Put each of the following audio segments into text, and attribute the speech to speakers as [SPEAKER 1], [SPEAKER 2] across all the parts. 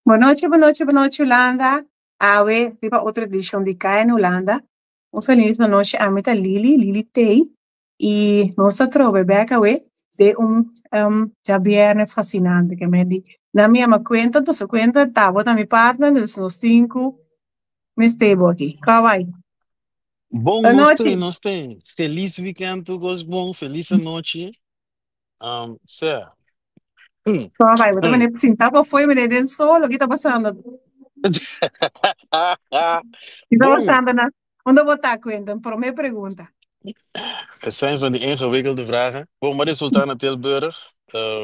[SPEAKER 1] Bon nochi, bon nochi, bon nochi Hulanda. Awe riba otro edicion di KN Hulanda. Un feliz bon nochi. Ami ta Lili, Lili Tey. Y nos ta trobe bek awe den un um, djabierne fascinante. Ke men di, na mi ama cuenta, paso cuenta ta bo ta mi partner, dus nos tin ku mester bo aki. Kau bai?
[SPEAKER 2] Bon,
[SPEAKER 1] Bon
[SPEAKER 2] nos
[SPEAKER 1] nochi.
[SPEAKER 2] te, nos te. Feliz weekend, tur kos bon. Feliz anochi. Sea.
[SPEAKER 1] Kau bai? Bo ta mene sinta pa fo'i mene den solo. Ki ta pasando? Ki ta
[SPEAKER 2] Bon,
[SPEAKER 1] pasando na? Unda bo ta, Quentin? Prome pregunta.
[SPEAKER 2] Het zijn van die ingewikkelde vragen. Bon, maar resulta na Tilburg.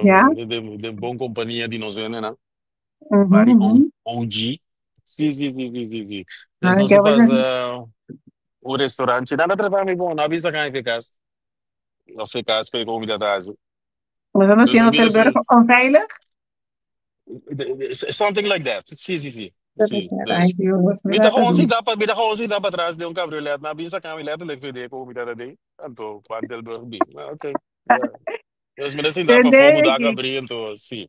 [SPEAKER 1] Ja?
[SPEAKER 2] De bon compagnia di nos hendenan. Bari OG. Sí, sí, sí, sí, sí, sí. Dus
[SPEAKER 1] Ah,
[SPEAKER 2] nos
[SPEAKER 1] ke
[SPEAKER 2] a
[SPEAKER 1] bo
[SPEAKER 2] pasa un restaurante. Nada trata mi bon, no avisa kan eficaz. Eficaz pe comida ta haci.
[SPEAKER 1] Nos estamos
[SPEAKER 2] Dus
[SPEAKER 1] haciendo
[SPEAKER 2] mi bira
[SPEAKER 1] Tilburg
[SPEAKER 2] su
[SPEAKER 1] onveilig.
[SPEAKER 2] Something like that. Sí, sí, sí. Sí,
[SPEAKER 1] Ay,
[SPEAKER 2] dus.
[SPEAKER 1] Dios,
[SPEAKER 2] Mi
[SPEAKER 1] mira
[SPEAKER 2] ta
[SPEAKER 1] esta
[SPEAKER 2] gewoon
[SPEAKER 1] ducha.
[SPEAKER 2] sinta pa, mi ta gewoon sinta pa tras den un cabriolet. Na bin saca mi letterlijk vd cu mi tata den. Anto, pa Tilburg bin. Ah, oké. Ja. Dus mi ta sinta pa fogo
[SPEAKER 1] Tende
[SPEAKER 2] dak
[SPEAKER 1] aquí.
[SPEAKER 2] abri, anto, sí.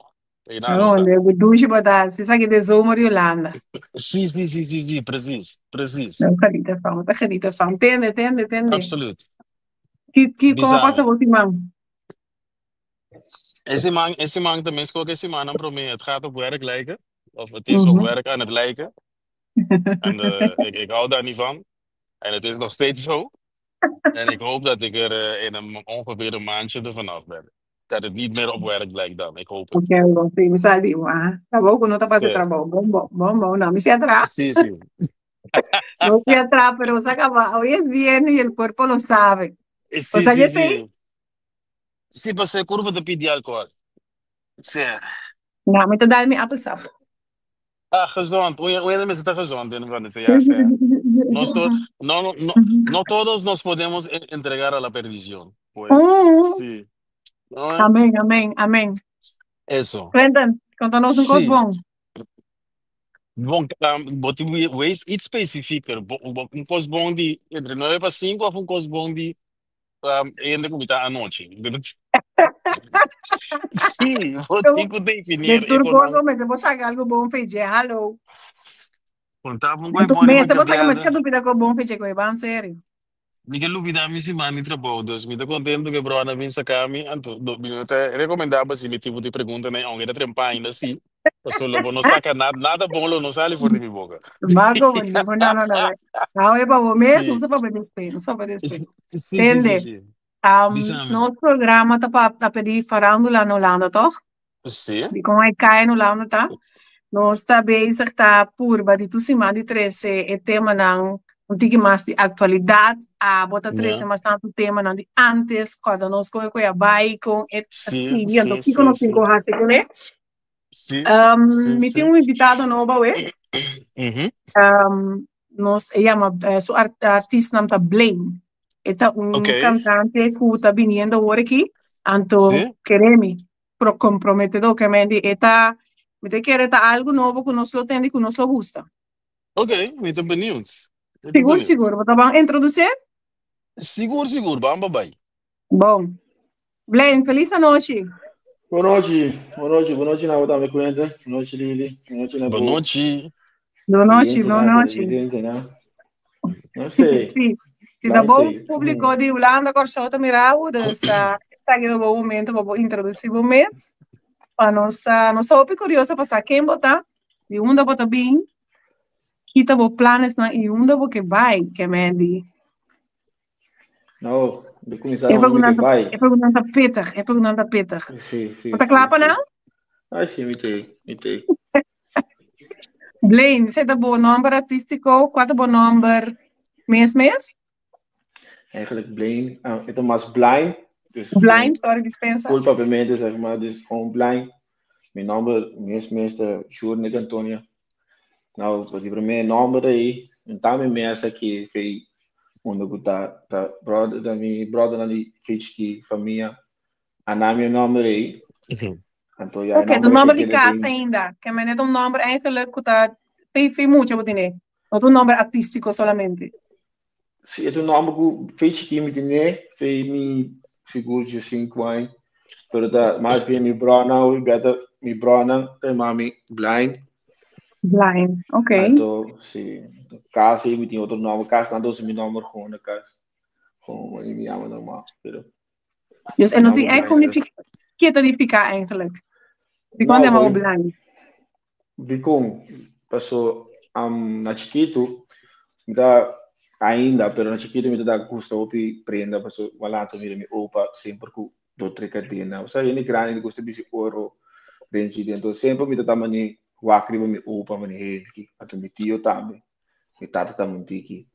[SPEAKER 2] E na nos
[SPEAKER 1] No,
[SPEAKER 2] ta.
[SPEAKER 1] de douche botar. Se sabe de zomer de Holanda.
[SPEAKER 2] Sí, sí, sí, sí, sí, precies, precies.
[SPEAKER 1] No, geniet ervan, te geniet ervan. Tende, tende, tende.
[SPEAKER 2] Absoluut.
[SPEAKER 1] Ki, como pasa
[SPEAKER 2] Bisame.
[SPEAKER 1] bo siman?
[SPEAKER 2] E siman tenminste ook e siman promé. Het gaat op werk lijken. Of het is op werk aan het lijken. En ik hou daar niet van. En het is nog steeds zo. En ik hoop dat ik er in een, ongeveer een maandje ervan af ben. Dat het niet meer op werk lijkt dan. Ik hoop het.
[SPEAKER 1] Ok, bon, sí, mi sa di, ah, trabou no ta pasa
[SPEAKER 2] Sí,
[SPEAKER 1] trabou. Bon, bon, bon, bon, no, mi si atrás.
[SPEAKER 2] sí, sí.
[SPEAKER 1] No fui atrás, pero se acaba. Hoy es viernes y el cuerpo lo sabe. O
[SPEAKER 2] Sí,
[SPEAKER 1] sea,
[SPEAKER 2] sí,
[SPEAKER 1] ya te.
[SPEAKER 2] sí. Sí, pasé curva te pidi alcohol. Sí.
[SPEAKER 1] No, mi ta dal mi appelsap.
[SPEAKER 2] Ah, gezond. Oye, oye, me está gezond in van het ja, sí. No, no, no, no, no todos nos podemos entregar a la perdición. Pues, sí. No, eh?
[SPEAKER 1] Amén, amén, amén.
[SPEAKER 2] Eso.
[SPEAKER 1] Quentin, contanos un
[SPEAKER 2] Sí.
[SPEAKER 1] kos bon.
[SPEAKER 2] Bon, bo tin wees iets specifieker. Un kos bon di entre 9 pa 5 of un kos bon di hende ku mi ta anochi. Sí, bo tin ku
[SPEAKER 1] De
[SPEAKER 2] definir e
[SPEAKER 1] tur
[SPEAKER 2] konan.
[SPEAKER 1] kos mester bo saca algo bon feche. Hallo.
[SPEAKER 2] Konta bo
[SPEAKER 1] De
[SPEAKER 2] koi
[SPEAKER 1] tur
[SPEAKER 2] bon riba
[SPEAKER 1] mester bo saca mes
[SPEAKER 2] djabièrnè.
[SPEAKER 1] ka dupida ko bon feche ko ban serio.
[SPEAKER 2] Mi ke lubida mi siman di trabou, dus mi ta kontentu ku e bròder a bin saka mi. Anto, mi no ta rekomendá pa si mi tipo di preguntanan, aunke ta trempa ainda si, pasobra lo bo no saka nada, nada bon lo no sali for di mi boka.
[SPEAKER 1] Marco, no, no, no, no. Awe pa bo mes, no
[SPEAKER 2] Sí,
[SPEAKER 1] se papia despues, no se papia despues.
[SPEAKER 2] sí, sí, sí,
[SPEAKER 1] Tende,
[SPEAKER 2] sí. Bisami.
[SPEAKER 1] nos programa ta pa ta pedi farándula na Hulanda, toch?
[SPEAKER 2] Sí.
[SPEAKER 1] Di kon ai kai na Hulanda ta. Nos ta bezig ta purba di tur siman di trese e temanan un tiki mas di aktualidat. Abo ta trese
[SPEAKER 2] Ja.
[SPEAKER 1] mas tantu temanan di antes, kòrda nos kon e koe a bai, kon e ta
[SPEAKER 2] Sí,
[SPEAKER 1] sigui, anto
[SPEAKER 2] sí,
[SPEAKER 1] kiko
[SPEAKER 2] sí,
[SPEAKER 1] nos tin
[SPEAKER 2] sí.
[SPEAKER 1] ku hasi kuné.
[SPEAKER 2] Sí, sí,
[SPEAKER 1] Mi tin
[SPEAKER 2] sí.
[SPEAKER 1] un invitado nobo awe. Nos e yama su artistnan ta Blaine. E ta un kantante ku ta biniendo awor aki. Anto kere mi pro comprometedor ke men di e ta mi ta kere ta algu nobo ku nos lo tende ku nos lo gusta.
[SPEAKER 2] Ok, mi ta benieuwd. Mi ta
[SPEAKER 1] Sigur
[SPEAKER 2] benieuwd.
[SPEAKER 1] sigur. Bo ta ban introduce?
[SPEAKER 2] Sigur sigur, ban pa bai.
[SPEAKER 1] Bon. Blaine, feliz anochi.
[SPEAKER 3] Bon nochi, bon nochi, bon nochi na bo tambe Quentin, bon nochi Lili, bon nochi na
[SPEAKER 2] Bon
[SPEAKER 3] bo
[SPEAKER 2] nochi.
[SPEAKER 1] Bon nochi, bon
[SPEAKER 3] clientenan,
[SPEAKER 1] nochi.
[SPEAKER 3] televidentenan. No sé,
[SPEAKER 1] Sí, si ta
[SPEAKER 3] blij
[SPEAKER 1] bon
[SPEAKER 3] sei.
[SPEAKER 1] público di Hulanda, Kòrsou ta mira bo, dus esaki ta bon momento pa bo introdusí bo mes. Pa nos, nos ta hopi kurioso pa sa ken bo ta, di unda bo ta bin, ki ta bo planesnan i unda bo ke bai, ke men di.
[SPEAKER 3] No, de kuminsá
[SPEAKER 1] E
[SPEAKER 3] unda mi ke
[SPEAKER 1] pregunta,
[SPEAKER 3] bai.
[SPEAKER 1] e pregunta ta pittig, e pregunta ta pittig.
[SPEAKER 3] Sí, sí,
[SPEAKER 1] Bo ta
[SPEAKER 3] sí,
[SPEAKER 1] kla pa
[SPEAKER 3] sí.
[SPEAKER 1] nan?
[SPEAKER 3] Ai, sí, mi tei, mi tei.
[SPEAKER 1] Blaine, esei ta bo nomber artístiko? Kua ta bo nomber mes mes?
[SPEAKER 3] Eigenlijk Blaine, ah, e ta mas blind, dus
[SPEAKER 1] Blind,
[SPEAKER 3] gewoon
[SPEAKER 1] sorry, dispensa.
[SPEAKER 3] full papiamento, zeg maar, dus gewoon blind. Mi nomber mes mes ta Jurnik Antonia. Nou, pa di primer nomber ei, en mi mes aki fei unda ku ta ta brother ta mi brother nan di fei chiki famia a na mi nomber ei. Anto ya e
[SPEAKER 1] Ok, ta
[SPEAKER 3] nomber
[SPEAKER 1] nomber
[SPEAKER 3] ei
[SPEAKER 1] di
[SPEAKER 3] keda
[SPEAKER 1] kas
[SPEAKER 3] den.
[SPEAKER 1] ainda. Ke men e ta un nomber eigenlijk ku ta fei fei mucha bo tene. No ta un nomber artístiko solamente.
[SPEAKER 3] Si, e ta un nomber ku fei chiki mi tene, fei mi sigur 5 aña. Pero ta mas bien mi bronan, hopi bia ta mi bronan ta yama mi blind.
[SPEAKER 1] Blind, oké.
[SPEAKER 3] Anto, si, kas ei mi tin otro nòmber, kas nan ta usa mi nòmber gewoon na kas. Gewoon mi yama normal, pero
[SPEAKER 1] Dus en
[SPEAKER 3] mi
[SPEAKER 1] no tin
[SPEAKER 3] nòmber
[SPEAKER 1] eigenlijk
[SPEAKER 3] Blind.
[SPEAKER 1] Ke ta nifiká eigenlijk? Dikon
[SPEAKER 3] No,
[SPEAKER 1] ta yama bo
[SPEAKER 3] hoy
[SPEAKER 1] blind?
[SPEAKER 3] dikon paso na chikitu mi ta ainda, pero na chikitu mi ta da gusta hopi prenda paso walanta mira mi opa semper ku do tre kadena. Osea hende grandi gusta bisti oro renchi dentro. Semper mi ta ta mane wak riba mi opa mane hey ki anto mi tio tambe, mi tata tambe un tiki.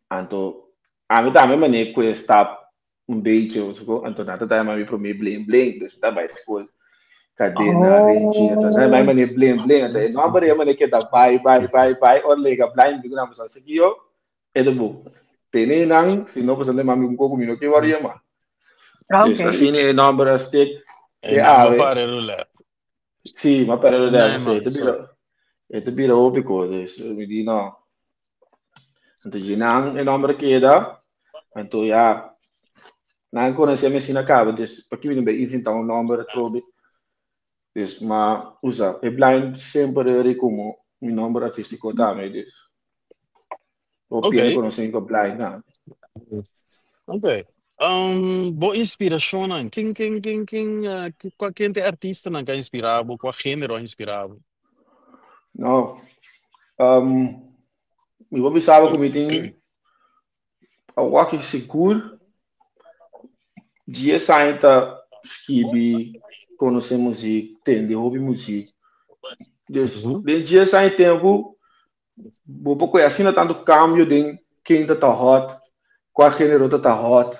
[SPEAKER 3] Anto ami tambe mane ku e stap un beetje osoko anto nan ta ta yama mi prome bling bling dus mi ta bai skol kadena renchi anto nan yama mi mane bling bling anto e nomber ei mane keda bai bai bai bai ora lega blind mi di ku nan boso a sigui yo e ta bon tene nan si no boso ta yama mi un koko mi no ke wòrdu yama dus asina e nomber a stick
[SPEAKER 2] E
[SPEAKER 3] te
[SPEAKER 2] nan bo
[SPEAKER 3] awe.
[SPEAKER 2] pare roulette.
[SPEAKER 3] Sí, m'a perde roulette
[SPEAKER 2] Nee
[SPEAKER 3] pasobra e
[SPEAKER 2] man,
[SPEAKER 3] ta bira
[SPEAKER 2] sorry.
[SPEAKER 3] e ta bira hopi kos dus mi di no. Anto dje nan e nomber a keda, anto ya nan konosé mi asina kaba, dus paki mi no bai inventá un nomber atrobe. Dus m'a usa e blind semper eri komo mi nomber artístiko tambe, dus hopi hende
[SPEAKER 2] Oké.
[SPEAKER 3] konosé mi pa blind tambe.
[SPEAKER 2] Oké. Bo inspirashonnan, ken ken ken ken kua ken ta e artistanan ku a inspirá bo, kua género a inspirá bo?
[SPEAKER 3] No, mi por bisa bo ku mi tin awaki sigur dies aña ta skibi, konosé muzik, tende hopi muzik. Dus den dies aña tempu bo por kohe asina tantu kambio den ken ta ta hot, kua género ta ta hot.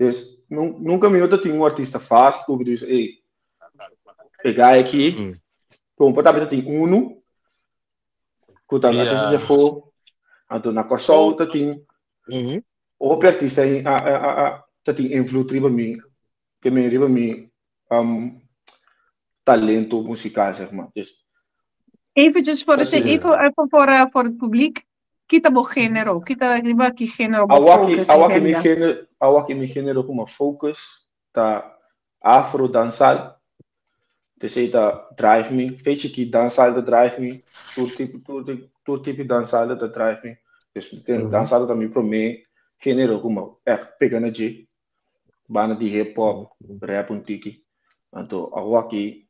[SPEAKER 3] Dus nunka mi no ta tin un artista vast ku mi ta bisa ey e guy aki Como por ta tin unu ku ta artista di afó, anto na Kòrsou ta tin hopi artista ta tin invloed riba mi, ke men riba mi talento musical zeg maar. Dus
[SPEAKER 1] Eventjes voor, de, even, even voor, voor het publiek. Ki ta bo género? Ki ta riba ki género bo focus?
[SPEAKER 3] Awaki mi género, awaki mi género ku mi focus ta afro dansal P'esei ta drive mi. Fe chikí dansal ta drive mi. Tur tipo, tur, tur tipo di dansal ta drive mi. Dus mi tin dansal ta mi promé género ku mi ègt pega na dje. Banda di hip hop, rap un tiki. Anto awaki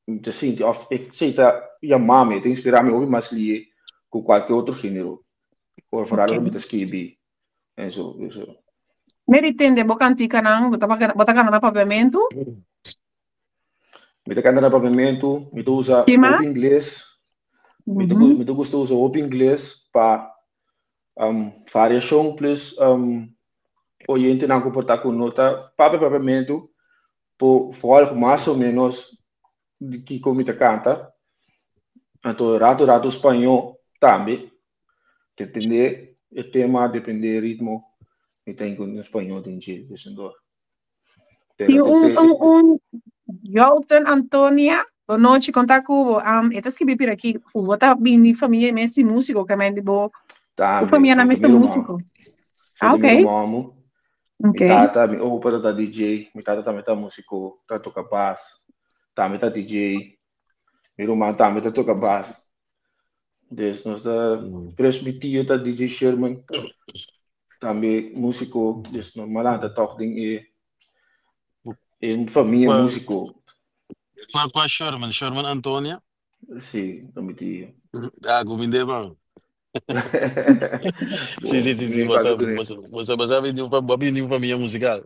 [SPEAKER 3] mi ta sinti òf esei ta yama mi, ta inspirá mi hopi mas lihe ku kualke otro género. Vooral ora mi ta skibi en so. Dus.
[SPEAKER 1] Meri tende bo kantikanan, bo ta bo ta kanta na papiamentu?
[SPEAKER 3] Mi ta kanta na papiamentu, mi ta usa
[SPEAKER 1] Ki
[SPEAKER 3] hopi
[SPEAKER 1] mas?
[SPEAKER 3] ingles, mi ta mi ta gusta usa hopi ingles pa variashon plus oyentenan ku por ta ku no ta papia papiamentu por volg mas o menos di kiko mi ta kanta. Anto rato rato spañó tambe, depende e tema, depende e ritmo, mi ta inclui un spañó den dje tusendor.
[SPEAKER 1] Pero Tin un, un, un Jolton Antonia, bo nochi, konta ku bo. E ta skibi pira aki, ku bo ta bini famia mes di músiko, ke men di bo, bo
[SPEAKER 3] Tambe,
[SPEAKER 1] famia na
[SPEAKER 3] sí,
[SPEAKER 1] mes ta
[SPEAKER 3] mi ruman.
[SPEAKER 1] músiko.
[SPEAKER 3] Sí,
[SPEAKER 1] Ah,
[SPEAKER 3] mi
[SPEAKER 1] ok.
[SPEAKER 3] ruman mu. Mi
[SPEAKER 1] Ok.
[SPEAKER 3] tata, mi opa ta DJ, mi tata tambe ta músiko, ta toka bas, tambe ta DJ. Mi ruman tambe ta toka bas. Dus nos ta, plus mi tio ta DJ Sherman, tambe músiko, dus normal anta tòg den e e famia músiko.
[SPEAKER 2] Kua kua Sherman? Sherman Antonia?
[SPEAKER 3] Sí, ta mi tio.
[SPEAKER 2] Ah, ku mi deban. Sí, sí, sí, sí,
[SPEAKER 3] Mi
[SPEAKER 2] bo sa,
[SPEAKER 3] papia kuné.
[SPEAKER 2] bo sa, bo sa, bo sa bin di un, bo bin di un famia musikal.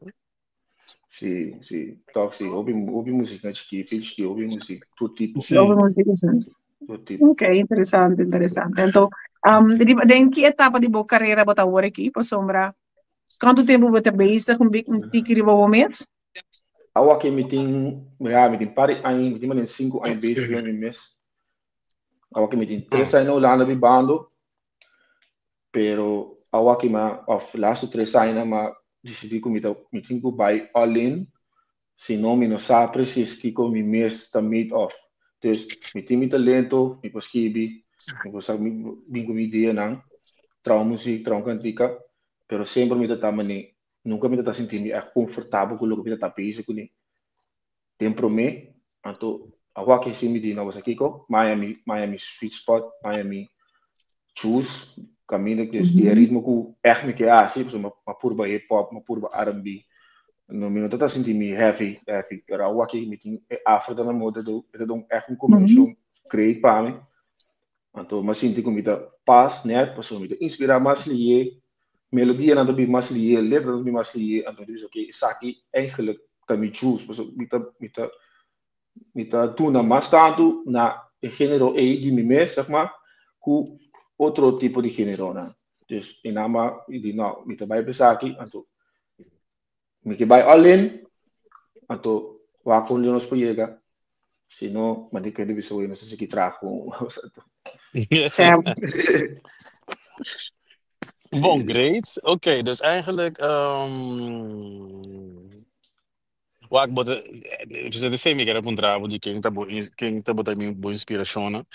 [SPEAKER 3] Sí, sí, tòg sí, hopi hopi músika na chikí, fe chikí hopi músika, tur tipo.
[SPEAKER 2] Sí.
[SPEAKER 1] Hopi músika, sí.
[SPEAKER 3] Tur tipo.
[SPEAKER 1] Ok, interesante, interesante. Anto, riba, den ki etapa di bo karera bo ta awor aki? Pasobra, kuantu tempu bo ta bezig un un tiki riba bo mes?
[SPEAKER 3] Awor mi tin, ya, mi tin par di aña, mi tin manera sinku aña bezig riba mi mes. Awor mi tin tres aña na Hulanda bibando, pero awor mi a, of laatste tres aña mi a disidí ku mi ta, mi tin ku bai all in, si no mi no sa presis kiko mi mes ta made of. Dus mi tin mi talento, mi por skibi, mi por sa mi bin ku mi ideanan, traha un muzik, traha un kantika, pero semper mi ta ta manera, nunka mi ta ta sinti mi ègt konfortabel ku loke mi ta ta bezig kuné. Den promé, anto Awor si mi di no sa kiko, Miami, Miami sweet spot, Miami choose, kaminda ku e ritmo ku echt mi ke hasi, pasobra mi a purba hip hop, mi a purba R&B, no mi no ta sinti mi heavy, heavy, pero awor aki mi tin e afro ta na moda, e ta dun echt un kombinashon great pa mi. Anto mi a sinti ku mi ta pas nèt pasobra mi ta inspirá mas lié, melodianan ta bin mas lié, letranan ta bin mas lié, anto mi ta bisa ok esaki eigenlijk ta mi juice pasobra mi ta mi ta mi ta duna mas tantu na e género ei di mi mes zeg maar ku otro tipo di géneronan. Dus e nan a di no mi ta bai pa esaki anto Mi ke bai all in, anto wak kon nos por yega. Si no, ma di kende bisa hoy nos a sigui traha ku
[SPEAKER 1] Sam.
[SPEAKER 2] Bon, great. Oké, dus eigenlijk, wak bo ta, pues esei mi kere puntra bo di ken ta bo, ken ta bo ta bo inspirashonnan.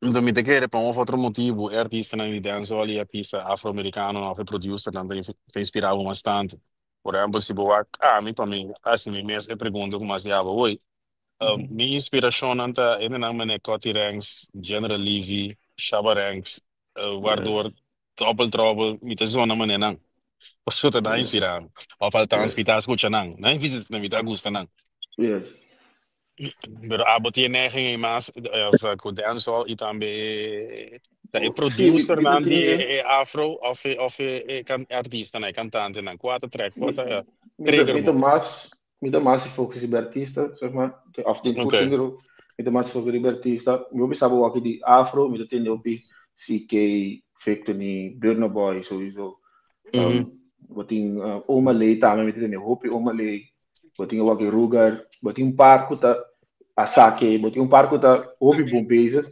[SPEAKER 2] Anto mi ta kere pa un of otro motibu e artistanan di dancehall i artista afroamerikanonan of e producernan ta ta inspirá bo mas tantu. Por ehempel si bo wak ami pa mi hasi mi mes e pregunta ku mas yaba hoy, mi inspirashonnan ta hendenan manera Cutty Ranks, General Levy, Shabba Ranks, waardoor Double Trouble mi ta zona manera nan. Pasobra ta nan inspirá mi. Of althans mi ta skucha nan. Nan mi ta gusta nan. Pero abo tin e neiging ei mas of ku dancehall i tambe e ta e
[SPEAKER 3] Sí, mi,
[SPEAKER 2] producer
[SPEAKER 3] mi ta
[SPEAKER 2] nan di
[SPEAKER 3] tin
[SPEAKER 2] e
[SPEAKER 3] e,
[SPEAKER 2] e afro of e of e e kan artistanan e kantantenan kua ta trek kua
[SPEAKER 3] mi,
[SPEAKER 2] ta
[SPEAKER 3] mi ta,
[SPEAKER 2] trigger
[SPEAKER 3] mi ta
[SPEAKER 2] bo?
[SPEAKER 3] mas, mi ta mas focus riba artista, zeg maar, of den tur
[SPEAKER 2] Oké.
[SPEAKER 3] género, mi ta mas focus riba artista. Mi hopi sa bo wak di afro, mi ta tende hopi CK, Victony, Burna Boy sowieso. Bo tin Omah Lay tambe, mi ta tende hopi Omah Lay. Bo tin wak Ruger, bo tin un par ku ta Asake, bo tin un par ku ta hopi bon bezig.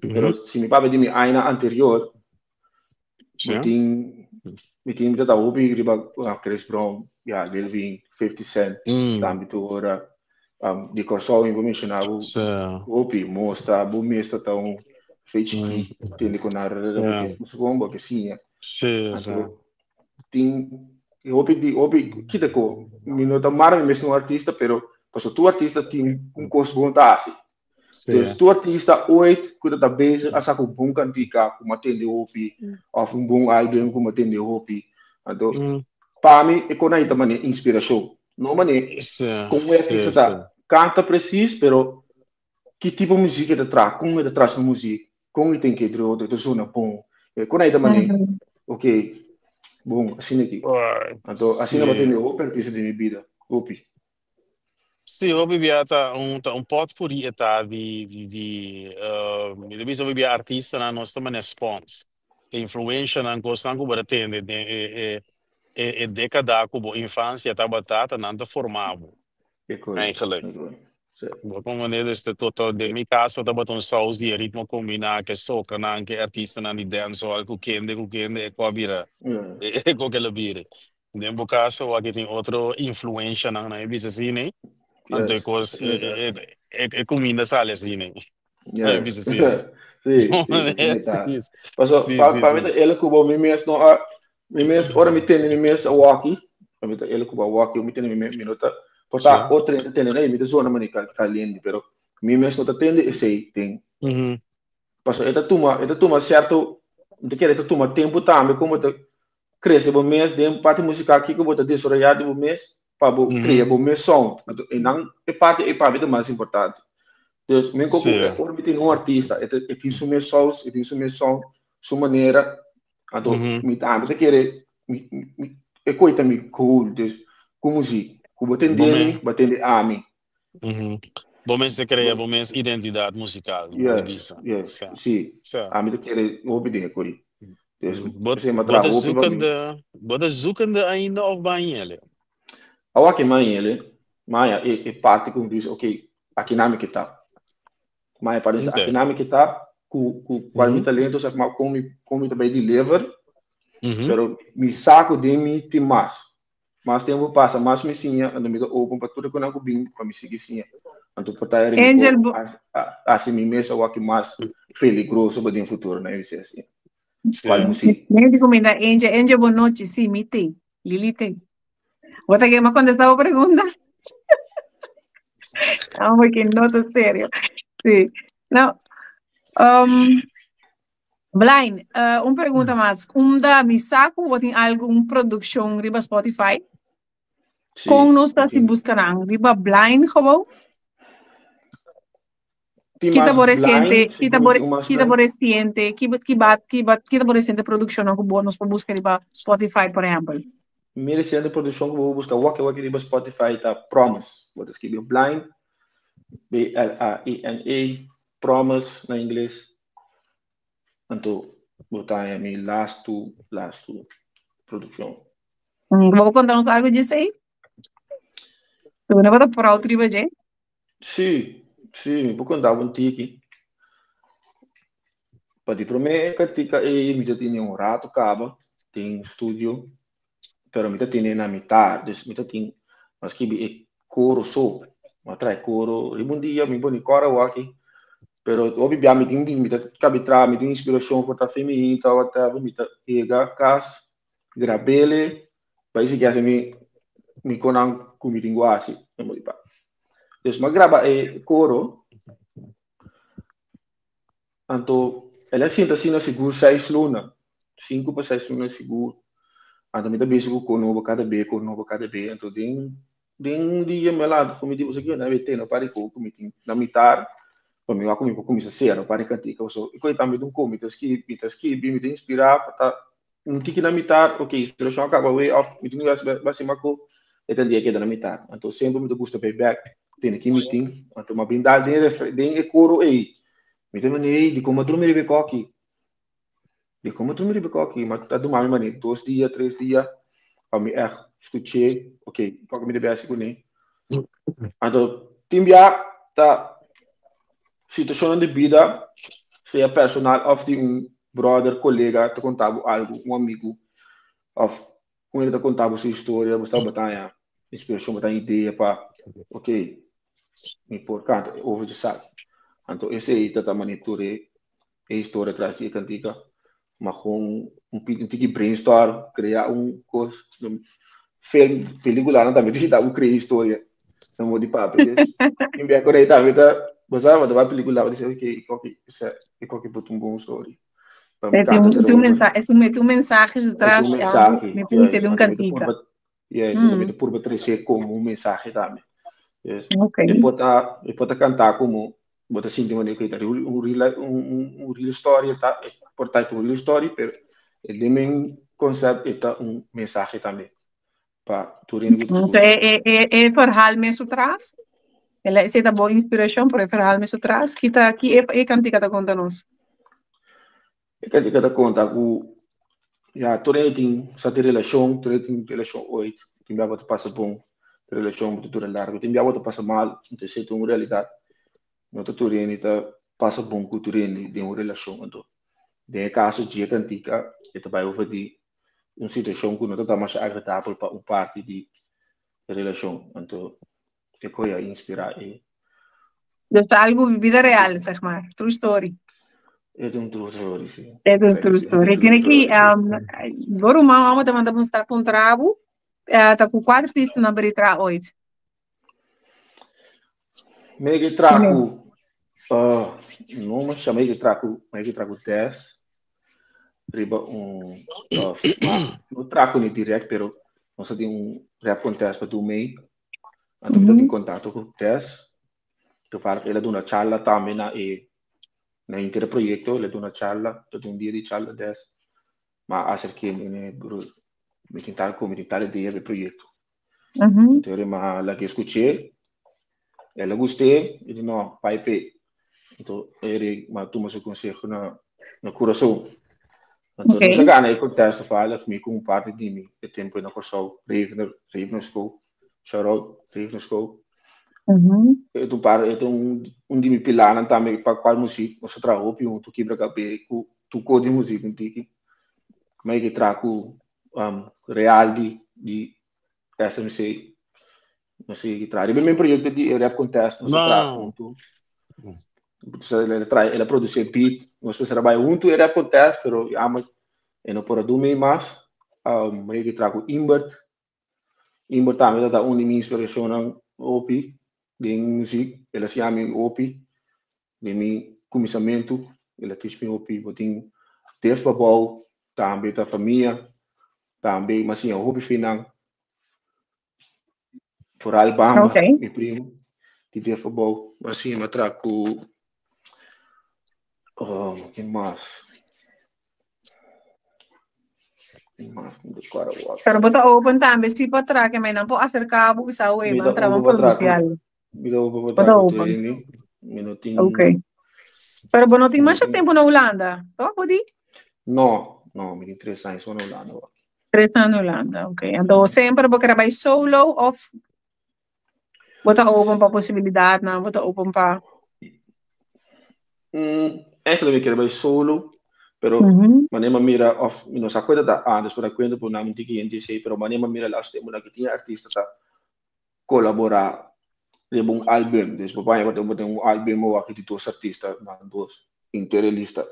[SPEAKER 3] Pero si mi papia di mi aña anterior, bo tin mi tin mi ta hopi riba Chris Brown, ya Lil Wayne, 50 Cent, tambe tur ora. Di Kòrsou mi por menshoná bo hopi, Mosta, bo mes ta ta un fe chikí, tende ku nan bo supongo bo ke siña. Anto tin hopi di hopi kita ko mi no ta mara mi mes un artista pero paso tur artista tin un kos bon ta hasi. Dus tur artista ooit ku ta bezig a saka un bon kantika ku mi a tende hopi of un bon album ku mi a tende hopi. Anto pa mi e kon ahi ta mane inspirashon. No mane kon e artista ta kanta presis pero ki tipo muziek e ta traha, kon e ta traha su muziek, kon e ten ke drodo, e ta zona bon. E kon ai ta mane, ok, bon, asina aki. Anto, asina mi a tende hopi artista den mi bida, hopi.
[SPEAKER 2] Sí, hopi bia ta un ta un potpourri e ta di di di mi ta bisa hopi bia artistanan nos ta mane spons. E influencianan, kosnan ku bo ta tende den e e e e dekada ku bo infansia tabata ta nan ta forma bo.
[SPEAKER 3] E koi,
[SPEAKER 2] Eigenlijk.
[SPEAKER 3] e koi. Sí.
[SPEAKER 2] Bo ta manera dus ta tot den mi kaso tabata un saus di e ritmo kombiná ku e sokanan, ku e artistanan di dancehall, ku kende ku kende e ku a bira e ku ke lo bira. Den bo kaso wak tin otro influenshanan nan e bisa asina ei, anto e
[SPEAKER 3] Yes,
[SPEAKER 2] kos
[SPEAKER 3] asina ta.
[SPEAKER 2] e kuminda sali asina ei. Nan e
[SPEAKER 3] Yes.
[SPEAKER 2] bisa asina ei.
[SPEAKER 3] Sí, sí, asina ta.
[SPEAKER 2] Sí,
[SPEAKER 3] Paso,
[SPEAKER 2] sí,
[SPEAKER 3] pa,
[SPEAKER 2] sí,
[SPEAKER 3] pa mi
[SPEAKER 2] sí.
[SPEAKER 3] ta ele ku bo mi mes no a, mi mes, ora mi tende mi mes a waki, pa mi ta ele ku bo a waki, mi tende mi mes, mi no ta, por ta otro hende tende nei, mi ta zona mane kaliente, pero mi mes no ta tende esei den. Paso e ta tuma, e ta tuma sierto, mi ta kere e ta tuma tempu tambe komo ta krese bo mes den parti musical kiko bo ta desaroyá di bo mes pa bo krea bo mes sound. Anto einan e parti ei pa mi ta mas importante. Dus mi ko ku ora mi tin un artista e ta e tin su mes saus, e tin su mes sound, su manera, anto mi tambe ta kere mi mi e koi ta mi goal, dus ku muzik, ku bo tende mi, bo tende ami.
[SPEAKER 2] Bo mester krea bo mes identidat musikal, bo por
[SPEAKER 3] Yes,
[SPEAKER 2] bisa.
[SPEAKER 3] yes,
[SPEAKER 2] Sa,
[SPEAKER 3] sí.
[SPEAKER 2] sa.
[SPEAKER 3] Ami ta kere hopi den e koi. Dus,
[SPEAKER 2] Bo,
[SPEAKER 3] p'esei mi a
[SPEAKER 2] bo
[SPEAKER 3] traha
[SPEAKER 2] ta
[SPEAKER 3] hopi pa mi.
[SPEAKER 2] zoekende, bo ta zoekende ainda of bo a hel?
[SPEAKER 3] Awa ke mi a hel, mi a haña e, e parti ku mi bisa, ok, aki nan mi ke ta. Mi a haña parti aki nan mi ke ta, ku, ku kual mi talento, sa kuma kon mi, kon mi ta bai deliver, pero mi sa ku den mi tin mas. Mas tempu pasa, mas mi siña, anto mi ta open pa tur e konan ku bin pa mi sigui siña. Anto por ta eri mi
[SPEAKER 1] Angel,
[SPEAKER 3] por
[SPEAKER 1] bo,
[SPEAKER 3] hasi mi mes awor ki mas peligroso pa den futuro, na bisa asina. Kual
[SPEAKER 2] Sí.
[SPEAKER 3] muzik?
[SPEAKER 1] Mi di kuminda Angel, Angel bo nochi, sí, mi te, Lili te. Bo ta kema kontestá bo pregunta? Amo que no ta serio. Sí. No. Um, Blind, un pregunta mas. Unda mi sa ku bo tin algun produkshon riba Spotify?
[SPEAKER 3] Sí,
[SPEAKER 1] Kon nos ta
[SPEAKER 3] mi
[SPEAKER 1] si
[SPEAKER 3] tin.
[SPEAKER 1] buska nan? Riba Blind gewoon?
[SPEAKER 3] Tin
[SPEAKER 1] Kita
[SPEAKER 3] mas
[SPEAKER 1] bo resiente,
[SPEAKER 3] Blind,
[SPEAKER 1] kita
[SPEAKER 3] sigur
[SPEAKER 1] bo
[SPEAKER 3] mi tin un mas
[SPEAKER 1] kita bo
[SPEAKER 3] Blind.
[SPEAKER 1] resiente, ki ki bat ki bat kita bo resiente produkshonnan ku bo nos por buska riba Spotify por ehèmpel?
[SPEAKER 3] Mi resiente produkshon ku bo por buska wòke wòke riba Spotify ta Promise. Bo ta skibi Blind, B-L-A-I-N-E, Promise na ingles. Anto bo ta haña mi lastu lastu produkshon.
[SPEAKER 1] Bo por konta nos algu dje esei? Bo no ta proud riba dje?
[SPEAKER 3] Sí, sí, mi por konta bo un tiki. Pa di promé kantika ei mi ta tene un rato kaba den studio, pero mi ta tene na mitad, dus mi ta tin, mi a skibi e koro so, mi a traha e koro riba un dia mi pone kòrda awaki, pero hopi bia mi tin mi ta kabi traha, mi tin inspirashon for ta feminita whatever, mi ta yega kas grab'ele pa e sikier mi mi konan ku mi tin ku hasi. Dus mi a graba e koro. Anto el a sinta asina sigur seis luna, sinku pa seis luna sigur. Anto mi ta bisa ku konobo kada be, konobo kada be. Anto den den un dia mi a lanta ku mi di boso ke na wete no pari ku mi tin na mitar pa mi wak ku mi por kuminsa sera no pari kantika paso e koi tambe ta un ko mi ta skibi mi ta skibi mi ta inspira pa ta un tiki na mitar ok inspirashon a kaba we of mi tin ku basi mako e ta dia keda na mitar. Anto semper mi ta gusta bai bek tene ki mi tin anto mi a bin dal den den e koro ei Mi ta manda ei, dikon bo a drumi riba e koki? Dikon bo a drumi riba e koki? Ma ta duma mi manera dos dia, tres dia, pa mi ègt skuch'é, ok, kòke mi debe hasi kuné. Anto, tin bia ta situashonnan di bida, sea personal òf di un bròder, kolega ta konta bo algu, un amigu, òf un hende ta konta bo su historia, bo sa bo ta haña inspirashon, bo ta haña idea pa, ok, mi por kanta over di esaki. Anto esei ta ta manera tur e e historia tras di e kantika. Ma kon un un tiki brainstorm, krea un kos, film, pelikulanan tambe ta yuda bo krea historia na modo di papia. Dus tin bia ku rei tambe ta, bo sa, bo ta wak pelikula bo ta bisa ok, e koki por ta un bon story. Pa mi
[SPEAKER 1] E tin
[SPEAKER 3] kanta
[SPEAKER 1] un, tin un
[SPEAKER 3] erover.
[SPEAKER 1] mensahe, es un, mete un mensahe
[SPEAKER 3] E tin
[SPEAKER 1] detrás,
[SPEAKER 3] un
[SPEAKER 1] algo,
[SPEAKER 3] mensahe,
[SPEAKER 1] me puede
[SPEAKER 3] juist.
[SPEAKER 1] de un
[SPEAKER 3] Anto mi ta
[SPEAKER 1] cantica.
[SPEAKER 3] purba, juist, anto mi
[SPEAKER 1] Mm,
[SPEAKER 3] ta purba trese komo un mensahe tambe. Dus,
[SPEAKER 1] ok.
[SPEAKER 3] e por ta kantá komo bo ta sinti manera ku ta un real, un real story, e ta, e por ta un real story, pero e den men concept e ta un mensahe tambe pa tur hende ku ta
[SPEAKER 1] Entonces,
[SPEAKER 3] skucha.
[SPEAKER 1] e verhaal mes atrás, el ese ta bo inspiración, pero e verhaal mes atrás, kita, ki e, e cantica ta conta nos?
[SPEAKER 3] E cantica ta conta ku ya tur hende tin sa tin relashon, tur hende tin relashon oit, tin bia bo ta pasa bon, tin relashon bo ta dura largu, tin bia bo ta pasa mal, entonces esei ta un realidat. No ta tur hende ta pasa bon ku tur hende den un relashon, anto den e kaso dje cantica e ta bai over di un situashon ku no ta ta masha agradabel pa un parti di e relashon, anto e koe a inspirá e.
[SPEAKER 1] Dus ta algo vida real, zeg maar. True story.
[SPEAKER 3] E ta un true story, sí.
[SPEAKER 1] E ta un true story. Tiene ki, bo ruman amo ta manda mostrar puntra bo, ta ku kua artista nan beri tra ooit?
[SPEAKER 3] Mi ke tra ku, no me chama ke tra ku, mi ke tra ku Tess, riba un, no tra ku ni direct, pero nos a tin un rap contest pa du mei. Anto mi ta tin kontakto ku Tess. Toevallig el a duna charla tambe na e na henter e proyekto, el a duna charla, ta un dia di charla Tess. Ma a aserké mi ne, bro, mi tin tal ku, mi tin tal idea pa e proyekto. Anto el ma laga skuch'é, el a gust'é, el di no, bai p'e. Anto el a tuma su konseho na na kurason. Anto nos a gana e contest toevallig, mi ku un parti di mi e tempo na Kòrsou, Ravener, Ravener School, shout out Ravener School. E ta un par, e ta un, un di mi pilanan tambe pa kual muzik, nos a traha hopi huntu, kibra kabe ku tur kos di muzik un tiki. Mi a traha ku Real di di SMC, nos a yega traha riba e men proyekto di e rap contest, nos a traha huntu. El a traha, el a produci e beat, nos mester a bai huntu e rap contest, pero jammer e no por a duna mi mas. Mi a yega traha ku Imbert, Imbert tambe ta un di mi inspirashonnan hopi. Den muziek, el a siña mi hopi den mi kuminsamentu, el a teach mi hopi. Bo tin Def Babou, tambe ta famia, tambe mi a siña hopi fi nan. Vooral Bamba, mi primo, di Def Babou. Mi a siña mi a traha ku, ken mas?
[SPEAKER 1] Pero bo ta open tambe si pa traha ke nan por acerca bo bisa oe
[SPEAKER 3] Mi
[SPEAKER 1] ban
[SPEAKER 3] ta
[SPEAKER 1] traha
[SPEAKER 3] open
[SPEAKER 1] ban
[SPEAKER 3] pa traha
[SPEAKER 1] produci
[SPEAKER 3] ku
[SPEAKER 1] algo.
[SPEAKER 3] mi ta open pa
[SPEAKER 1] Bo
[SPEAKER 3] traha
[SPEAKER 1] ta
[SPEAKER 3] ku tur
[SPEAKER 1] open.
[SPEAKER 3] hende. Mi no tin
[SPEAKER 1] Okay. Pero bo no tin
[SPEAKER 3] mi no
[SPEAKER 1] masha
[SPEAKER 3] tin
[SPEAKER 1] tempo na Hulanda, toch bo di?
[SPEAKER 3] No, no, mi tin tres aña so na Hulanda awor.
[SPEAKER 1] Tres aña na Hulanda, okay. Anto semper bo kere bai solo of bo ta open pa posibilidadnan, bo ta open pa.
[SPEAKER 3] Eigenlijk mi kere bai solo, pero manera mi a mira of mi no sa cuenta ta antes por a cuenta por nan tiki hende esey, pero manera mi a mira laatste tempo nan ki tin artista ta colabora riba un album, dus bo paña bo tin un album awor di dos artista nan dos inter e lista.